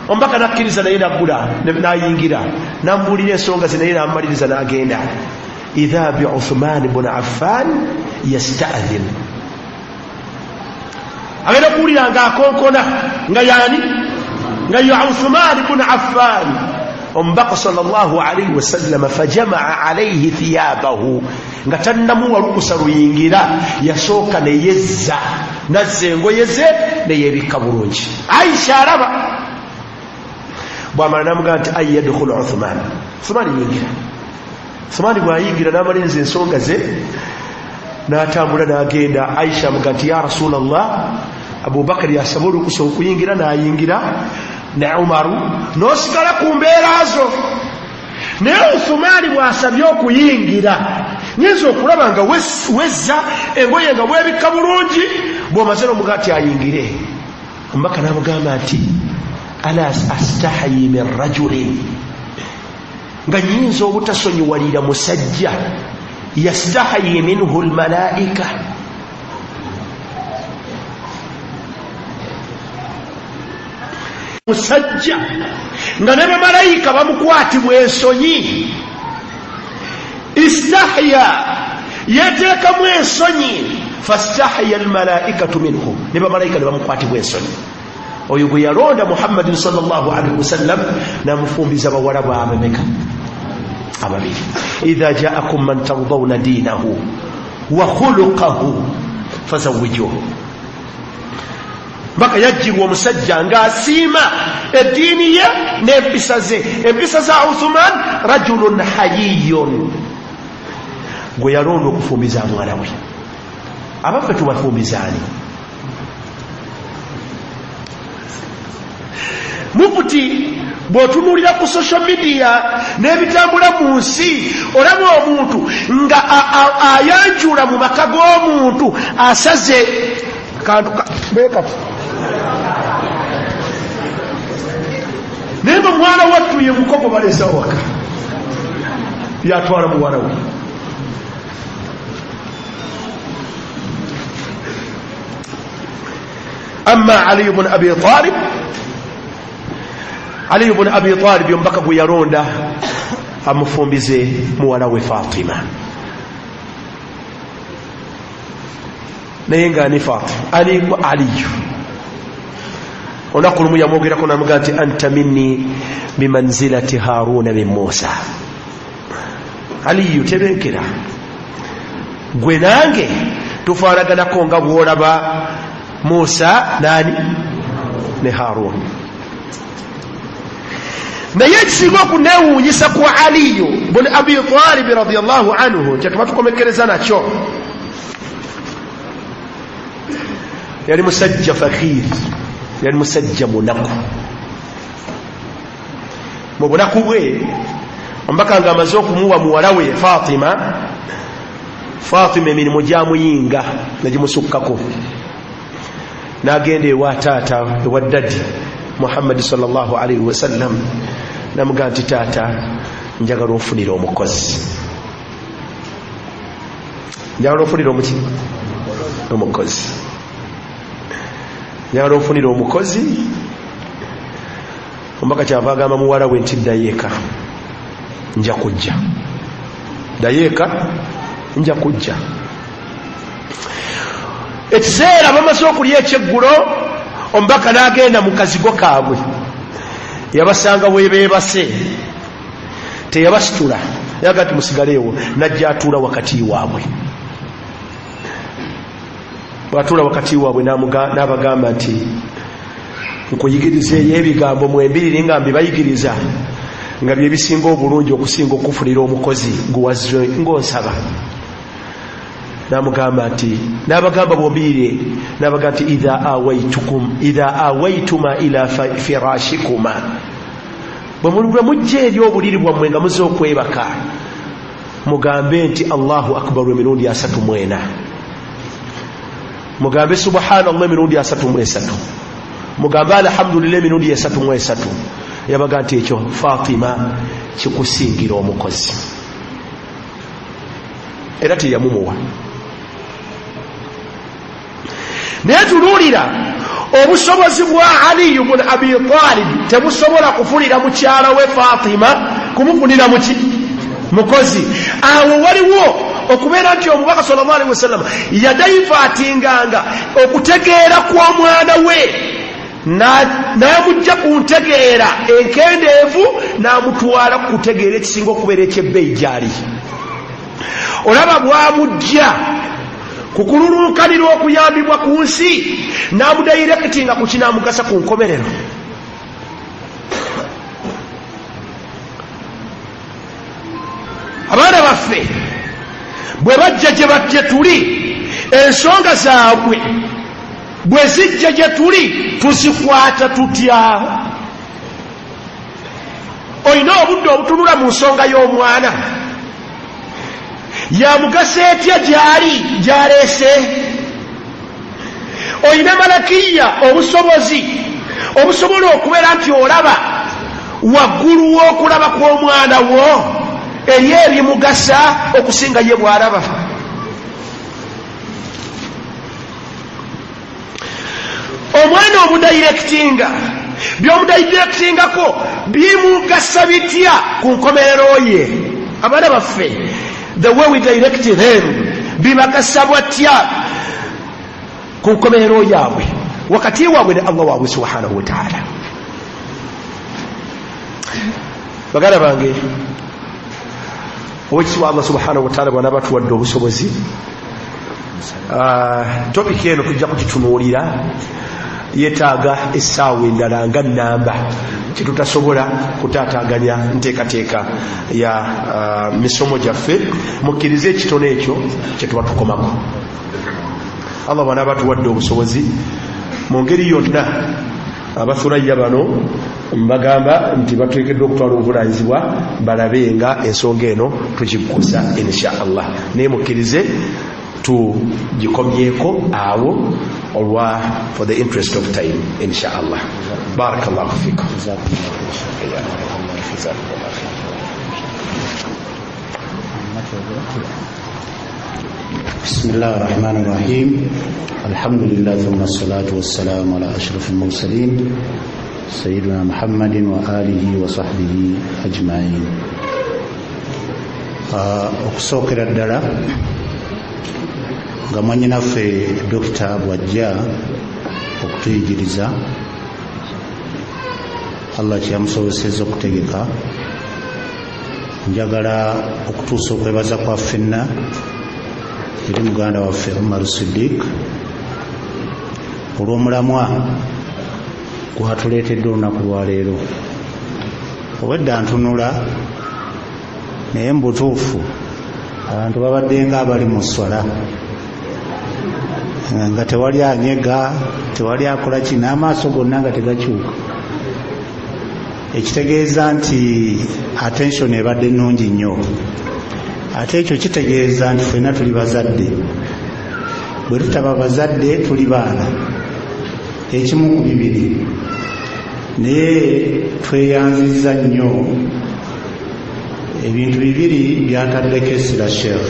omubaka nakkiriza naye naggula nayingira, namubuulira ensonga ze naye namumaliriza n'agenda. Idha bi Uthman bnu Affan yastadhin, agenda kuwulira nga akonkona nga yani nga ya Uthman bnu Affan. Omubaka salllah alaihi wasallama fajamaa alaihi thiyabahu, nga tannamuwa lukusa luyingira, yasooka neyezza, nazza engoye ze neyebikka bulungi. Aisha alaba bwamala namugamba nti ay yadkhulu Uthman, Uthman yingira. Uthmani bwayingira namaliriza ensonga ze natambula nagenda. Aisha amuga nti ya Rasulllah, Abubakari asaba olukusa okuyingira nayingira, ne Umaru nosigala ku mbeera zo, naye Uthumani bwasabye okuyingira nyinza okulaba nga wezza engoye nga bwebikka bulungi, bwomaze nomuga nti ayingire. Omubaka namugamba nti ala astahayi min rajulin, nga nyinza obutasonyiwalira musajja yastahayi minhu lmalaika. Musajja nga ne bamalayika bamukwatibwa ensonyi, istahya, yeteekamu ensonyi, fastahya almalaikatu minhu, ne bamalayika ne bamukwatibwa ensonyi. Oyo gwe yalonda Muhammadin salllah alaihi wasallam namufumbiza bawala bwabameka ababiri. Idha jaakum man tardawna dinahu wa khuluqahu fazawijuhu. Mbaka yajjirwa omusajja ng'asiima eddiini ye n'empisa ze. Empisa za Uthuman, rajulun hayiyun, gwe yalonda okufumbiza mwana we. Abaffe, tubafumbizaani? Mufuti, bw'otunuulira ku social media n'ebitambula mu nsi, olaba omuntu nga ayanjula mu maka g'omuntu asaze kantu bwekati, naye nga omwana wattu ye mukoko baleesa waka, yatwala muwala we. Amma Aliyu bun Abi Talib, Aliyu bun Abi Talib omubaka gwe yalonda amufumbize muwala we Fatima. Naye nga ani Fatima, ani Aliyu? Olunaku lumu yamwogerako namugaa nti anta minni bimanzilati Haruna min Musa. Aliyu, tebenkera, gwe nange tufaanaganako nga bwolaba Musa nani ne Harun. Naye ekisinga okunewuunyisa ku Aliyu bun Abi Talibi radiallahu anhu, kyetuba tukomekereza nakyo, yali musajja fakir, yali musajja munaku. Mu bunaku bwe, omubaka nga amaze okumuwa muwala we Fatima, Fatima emirimu gyamuyinga negimusukkako, nagenda ewa taata, ewa dadi Muhammadi salllah alaihi wasallam, namugaa nti taata, njagala onfunire omukozi, njagala onfunire omuki, omukozi, njagala onfunire omukozi. Omubaka kyava agamba muwala we nti ddayo eka, nja kujja, ddayo eka, nja kujja. Ekiseera bamaze okulya ekyeggulo, omubaka n'agenda mu kazigo kaabwe, yabasanga webeebase, teyabasitula, yaga nti musigaleewo, najja atuula wakati waabwe. Bwatuula wakati waabwe n'abagamba nti nkuyigirizeeyo ebigambo mwembiriri nga mbibayigiriza nga byebisinga obulungi okusinga okufunira omukozi guwazze ng'onsaba. Namugamba nti, n'abagamba bombirire, n'abagamba nti idha awaituma ila firashikuma, bwe mujja eri obuliri bwammwe nga muze okwebaka, mugambe nti Allahu akbar emirundi 34, mugambe subhanallah emirundi 33, mugambe alhamdulillah emirundi 33. Yabaga nti ekyo Fatima kikusingira omukozi. Era teyamumuwa. Naye tunuulira obusobozi bwa Ali ibn Abi Talib tebusobola kufunira mukyala we Fatima, kumufunira muki mukozi. Awo waliwo okubeera nti omubaka sallallahu alaihi wasallam yadaivatinganga okutegeera kw'omwana we, n'amujja ku ntegeera enkendeevu n'amutwala ku kutegeera ekisinga okubeera ekyebbeeyi gy'ali. Olaba bw'amujja ku kululunkanira okuyambibwa ku nsi n'amudairekitinga ku kinaamugasa ku nkomerero. Abaana baffe bwe bajja gye bajje tuli, ensonga zaabwe bwe zijja gye tuli tuzikwata tutya? Olina obudde obutunula mu nsonga y'omwana yamugasa etya gy'ali gy'aleese? Olina malakiya obusobozi obusobola okubeera nti olaba waggulu w'okulaba kw'omwana wo eri ebimugasa okusinga ye bw'alaba. Omwana omudayirekitinga by'omudayirekitingako bimugasa bitya ku nkomerero ye? Abaana baffe, the way we direct them, bibagasa bwatya ku nkomerero yaabwe wakati waabwe ne Allah waabwe subhanahu wataala? Baganda bange, owekitiibwa Allah subhanahu wataala bw'anaaba tuwadde obusobozi, topiki eno tujja kugitunuulira, yeetaaga essaawa endala nga nnamba kyetutasobola kutaataaganya nteekateeka ya misomo gyaffe. Mukkirize ekitono ekyo kye tuba tukomako. Allah bw'anaaba tuwadde obusobozi mu ngeri yonna, abathurayya bano mbagamba nti bateekeddwa okutwala obuvunaanyizibwa balabe nga ensonga eno tugiggusa insha Allah. Naye mukkirize tugikomyeko awo olwa for the interest of time insha Allah. Barakallahu fikum. بسم الله الرحمن الرحيم. الحمد لله ثم الصلاة والسلام على أشرف المرسلين سيدنا محمد وآله وصحبه أجمعين. Okusookera ddala nga mwannyinaffe Dokita bw'ajja okutuyigiriza, Allah kyeyamusobosezza okutegeka, njagala okutuusa okwebaza kwa ffenna eri muganda waffe Umar Siddiq olw'omulamwa gwatuleetedde olunaku lwaleero. Obwedda ntunula, naye mu butuufu abantu babadde nga abali mu sswala, nga tewali anyega, tewali akola ki, n'amaaso gonna nga tegakyuka, ekitegeeza nti attention ebadde nnungi nnyo. Ate ekyo kitegeeza nti ffenna tuli bazadde, bwe tutaba bazadde tuli baana, ekimu ku bibiri. Naye tweyanzizza nnyo ebintu bibiri byataddeko essira Sheekh,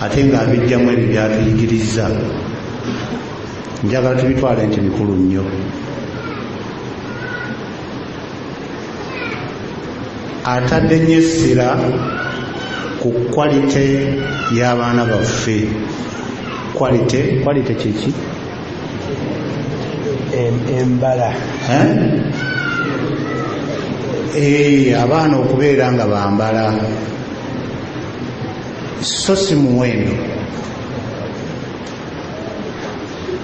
ate ng'abijjamu ebyo byatuyigiriza. Njagala tubitwale nti bikulu nnyo. Atadde nnyo essira ku quality y'abaana baffe. Quality, quality kyeki? Embala. Abaana okubeera nga bambala, so si muwendo.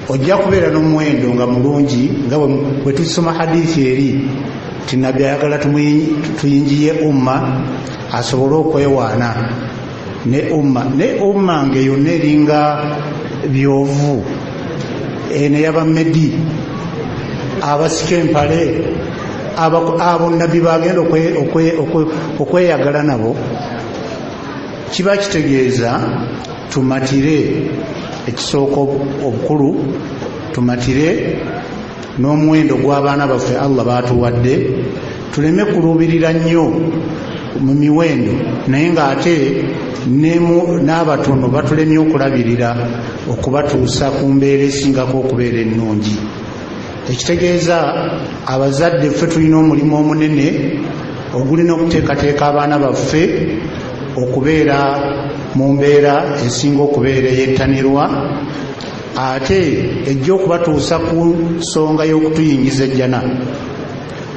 Ojja kubeera n'omuwendo nga mulungi, nga bwe tusoma hadithi eri ti Nabbi ayagala tuyingiye umma asobole okwewaana ne umma, ne umma ng'eyonna eringa byovu eno ey'abamedi abasika empale, abo Nabbi bagenda okweyagala nabo. Kiba kitegeeza tumatire ekisooka obukulu, tumatire n'omuwendo gw'abaana baffe Allah baatuwadde, tuleme kuluubirira nnyo mu miwendo, naye ng'ate n'abatono batulemye okulabirira okubatuusa ku mbeera esingako okubeera ennungi. Ekitegeeza abazadde ffe tulina omulimu omunene ogulina okuteekateeka abaana baffe okubeera mu mbeera esinga okubeera eyettanirwa, ate ejja okubatuusa ku nsonga y'okutuyingiza ejjana.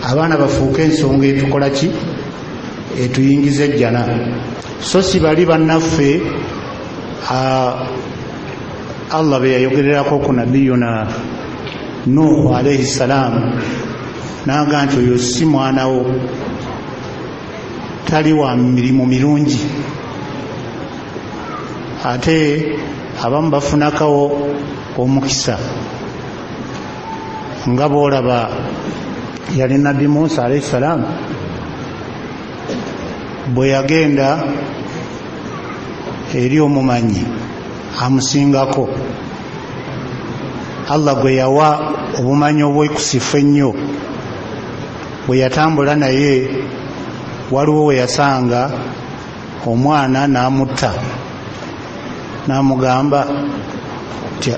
Abaana bafuuke ensonga etukola ki? Etuyingiza ejjana. So si bali bannaffe Allah be yayogererako ku nabiyuna Nuhu alaihi salaamu, naga nti oyo si mwana wo, tali wa mirimu mirungi. Ate abamu bafunakawo omukisa nga bwolaba yali Nabbi Musa alaihi salaamu bwe yagenda eri omumanyi amusingako, Allah gwe yawa obumanyi obwekusifu ennyo, bwe yatambula naye waliwo we yasanga omwana n'amutta, n'amugamba nti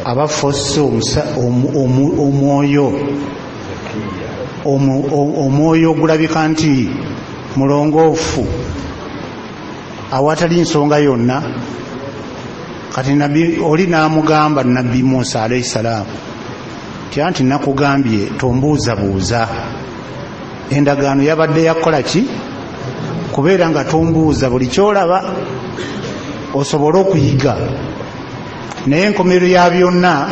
abafosse omwoyo ogulabika nti mulongoofu awatali nsonga yonna. Kati Nabbi oli n'amugamba Nabbi Musa alaihi salaamu ti anti nakugambye tombuuzabuuza, endagaano yabadde yakukola ki? Kubeera nga tombuuza buli kyolaba osobole okuyiga. Naye enkomerero ya byonna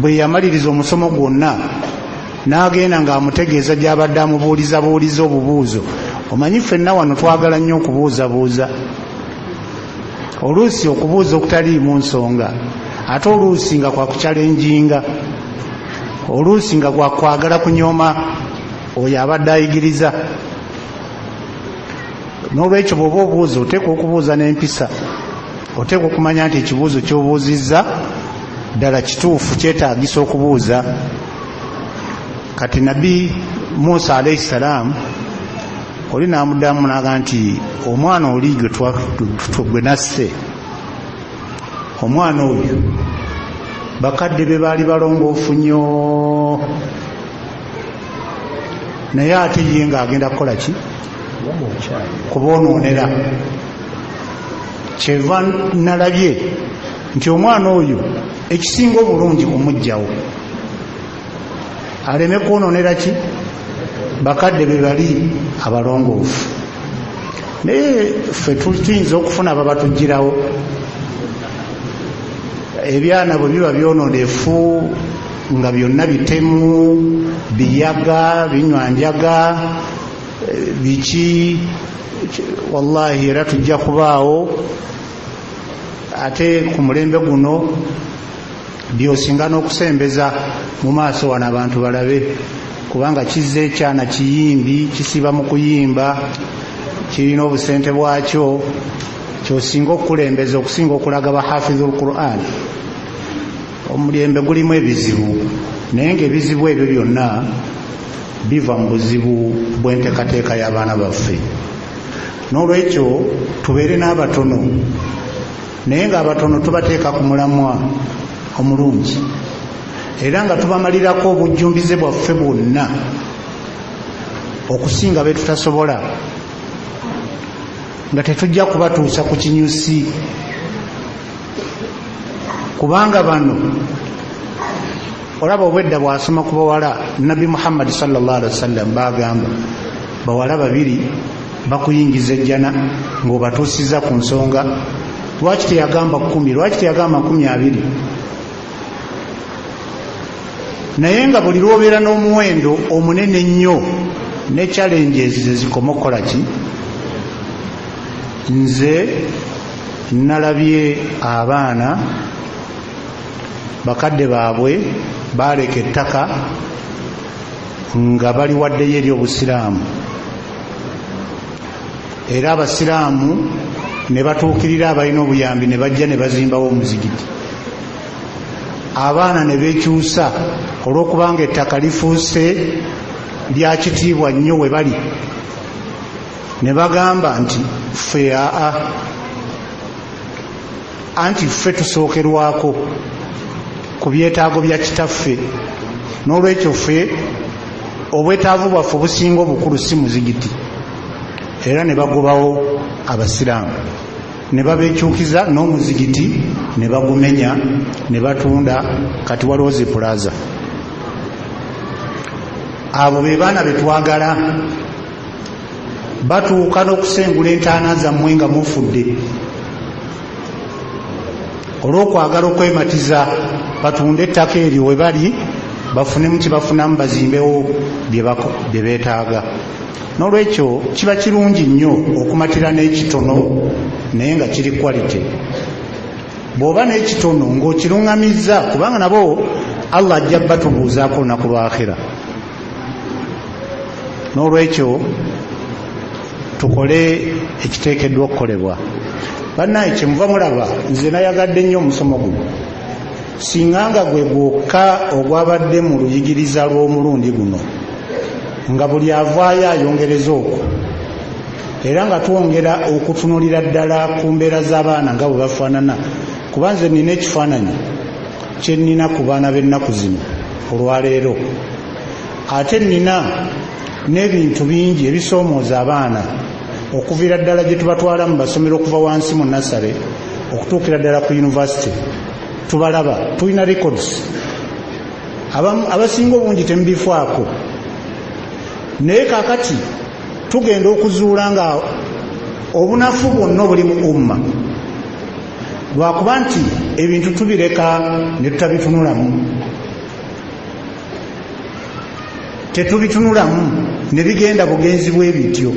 bwe yamaliriza omusomo gwonna n'agenda ng'amutegeeza gy'abadde amubuulizabuuliza obubuuzo. Omanyi ffenna wano twagala nnyo okubuuzabuuza, oluusi okubuuza okutaliimu nsonga, ate oluusi nga kwa kukyalenjinga, oluusi nga kwa kwagala kunyooma oyo abadde ayigiriza. N'olwekyo bw'oba obuuza oteekwa okubuuza n'empisa, oteekwa okumanya nti ekibuuzo ky'obuuzizza ddala kituufu, kyetaagisa okubuuza. Kati Nabbi Musa alaihi salaamu oli n'amuddamu n'aga nti omwana oli gwe nasse, omwana oyo bakadde be baali balongoofu nnyo, naye ate ye ng'agenda kukola ki? Kuboonoonera. Kyeva nalabye nti omwana oyo ekisinga obulungi kumuggyawo aleme kwonoonera ki? Bakadde be bali abalongoofu. Naye ffe tuyinza okufuna ababatugirawo. Ebyana bwe biba byonoonefu nga byonna bitemu, biyaga, binywanjaga, biki, wallahi era tujja kubaawo. Ate ku mulembe guno byosinga n'okusembeza mu maaso wano abantu balabe, kubanga kizze ekyana kiyimbi, kisiba mu kuyimba, kirina obusente bwakyo, kyosinga okukulembeza okusinga okulaga bahafidhul Quran. Omulembe gulimu ebizibu, naye ng'ebizibu ebyo byonna biva mu buzibu bw'enteekateeka y'abaana baffe. N'olwekyo tubeere n'abatono, naye ng'abatono tubateeka ku mulamwa omulungi, era nga tubamalirako obujjumbize bwaffe bwonna okusinga be tutasobola, nga tetujja kubatuusa ku kinyusi, kubanga bano olaba obwedda bwasoma ku bawala. Nabbi Muhammadi sallallahu alaihi wasallam bagamba bawala babiri bakuyingiza ejjana ng'obatuusiza ku nsonga. Lwaki teyagamba 10? Lwaki teyagamba 20? Naye nga buli lw'obeera n'omuwendo omunene ennyo ne challenges zezikoma okukola ki. Nze nalabye abaana bakadde baabwe baaleka ettaka nga baliwaddeyo eri Obusiraamu, era Abasiraamu ne batuukirira abalina obuyambi ne bajja ne bazimbawo omuzigiti. Abaana ne beekyusa olw'okubanga ettaka lifuuse lya kitiibwa nnyo we bali, ne bagamba nti ffe aa anti ffe tusookerwako ku byetaago bya kitaffe, n'olwekyo ffe obwetaavu bwaffe obusinga obukulu si muzigiti. Era ne bagobawo Abasiraamu ne babeekyukiza n'omuzigiti ne bagumenya ne batunda. Kati waliwo zi plaza. Abo be baana be twagala. Batuuka n'okusengula entaana zammwe nga mufudde olw'okwagala okwematiza, batunde ettaka eryo we bali bafunemu kyebafunamu, bazimbewo bye beetaaga. N'olwekyo kiba kirungi nnyo okumatira n'ekitono naye nga kiri quality. Bw'oba n'ekitono ng'okiruŋŋamizza, kubanga nabo Allah ajja batubuuzaako olunaku lwa akhira. N'olwekyo tukole ekiteekeddwa okukolebwa. Bannaye, kyemuva mulaba nze nayagadde nnyo omusomo guno, singa nga gwe gwokka ogwabadde mu luyigiriza lw'omulundi guno, nga buli avaayo ayongereza okwo, era nga twongera okutunulira ddala ku mbeera z'abaana nga bwe bafaanana. Kuba nze nina ekifaananyi kye nnina ku baana b'ennaku zino olwaleero, ate nina n'ebintu bingi ebisoomooza abaana okuviira ddala gye tubatwala mu masomero, okuva wansi mu nursery okutuukira ddala ku university. Tubalaba, tulina records. Abasinga obungi temubifaako, naye kaakati tugenda okuzuula nga obunafu bwonna obuli mu umma lwakuba nti ebintu tubireka ne tutabitunulamu, tetubitunulamu ne bigenda bugenzi bwe bityo.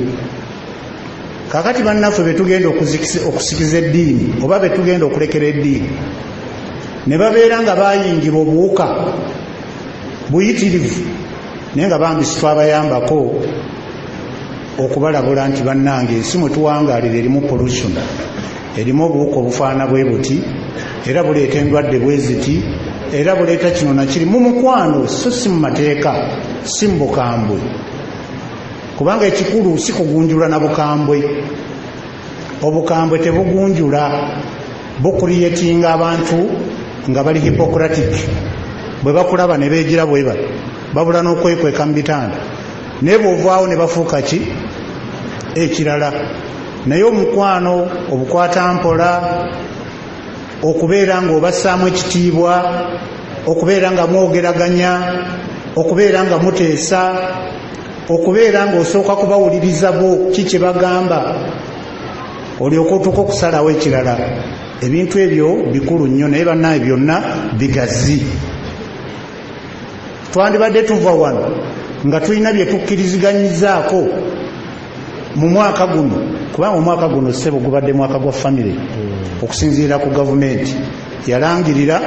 Kaakati bannaffe betugenda okusikiza eddiini oba betugenda okulekera eddiini ne babeera nga bayingira obuwuka buyitirivu, naye nga bambi sitwabayambako okubalabula nti bannange, ensi mwe tuwangaalira erimu pollution, erimu obuwuka obufaanana bwe buti, era buleeta endwadde bwe ziti, era buleeta kino nakiri. Mu mukwano, so si mu mateeka, si mu bukambwe, kubanga ekikulu si kugunjula na bukambwe. Obukambwe tebugunjula, bucreatinga abantu nga bali hypocratic. Bwe bakulaba ne beegira bwe bati, babula n'okwekweka mu bitanda, naye bw'ovaawo ne bafuuka ki ekirala. Naye omukwano, obukwata mpola, okubeera ng'obassaamu ekitiibwa, okubeera nga mwogeraganya, okubeera nga muteesa, okubeera ng'osooka kubawuliriza bo ki kye bagamba, olyoka otuuka okusalawo ekirala. Ebintu ebyo bikulu nnyo, naye bannaye byonna bigazi. Twandibadde tuva wano nga tulina bye tukkiriziganyizaako mu mwaka guno, kubanga omwaka guno, ssebo, gubadde mwaka gwa famire okusinziira ku gavumenti yalangirira.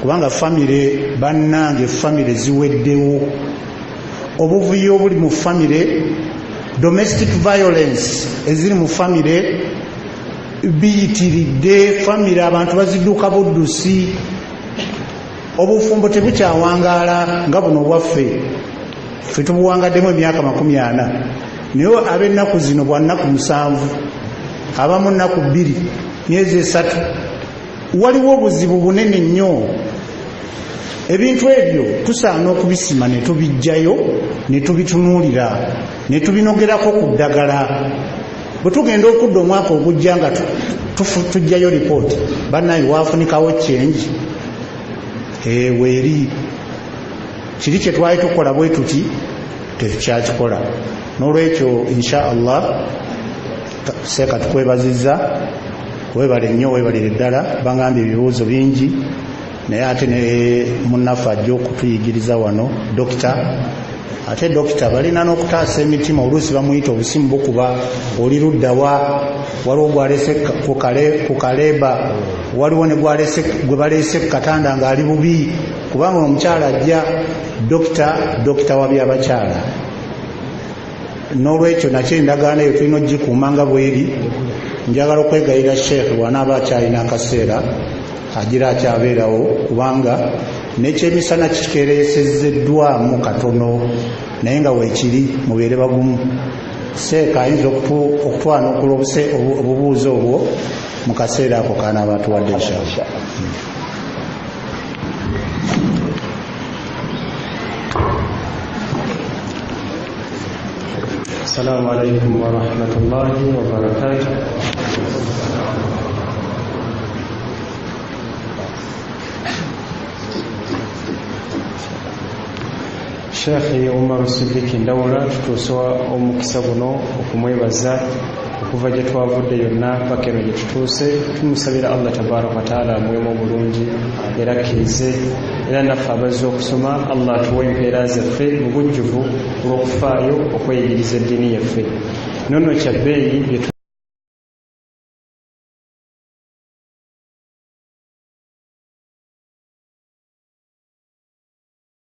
Kubanga famire, bannange, famire ziweddewo. Obuvuyo obuli mu famire, domestic violence eziri mu famire biyitiridde. Famire abantu bazidduka buddusi, obufumbo tebukyawangaala nga buno obwaffe. Ffe tubuwangaddemu emyaka 40, naye ab'ennaku zino bwa nnaku 7, abamu nnaku 2, myezi 3. Waliwo obuzibu bunene nnyo. Ebintu ebyo tusaana okubisima ne tubijjayo ne tubitunuulira ne tubinogerako ku ddagala. Bwe tugenda okudda omwaka ogujja nga tujjayo ripooti, bannaye, waafunikawo change weeri. Kiri kye twali tukola bwe tuti tetukyakikola. N'olwekyo, insha Allah, seeka tukwebazizza, webale nnyo, webalire ddala. Bangambye ebibuuzo bingi. Naye ate ne munnaffe ajja okutuyigiriza wano dokita, ate dokita balina n'okutaasa emitima, oluusi bamuyita obusimu bukuba oli luddawa, waliwo gwalese ku kaleeba, waliwo ne gwe baleese ku katanda ng'ali bubi, kubanga omukyala ajja dokita wa by'abakyala. N'olwekyo nakyo endagaano eyo tulina ogikuuma nga bweri. Njagala okwegayirira Sheikh bw'anaaba akyalina akaseera agira akyabeerawo, kubanga n'ekyemisana kikereesezeddwamu katono, naye nga weekiri mubeere bagumu. Sheikh ayinza okutwanukula obubuuzo obwo mu kaseera ako kanaaba atuwadde inshallah. Assalamu alaikum warahmatullahi wabarakatuh. Sheikh Umar Siddiq Ndawula tutuuse omukisa guno okumwebaza okuva gye twavudde yonna paka eno gye tutuuse. Tumusabira Allah tabaraka wa taala amuwemu obulungi era akkirize, era naffe abazze okusoma Allah atuwe empeera zaffe mu bujjuvu olw'okufaayo okweyigiriza eddiini yaffe. Nonno kya bbeeyi.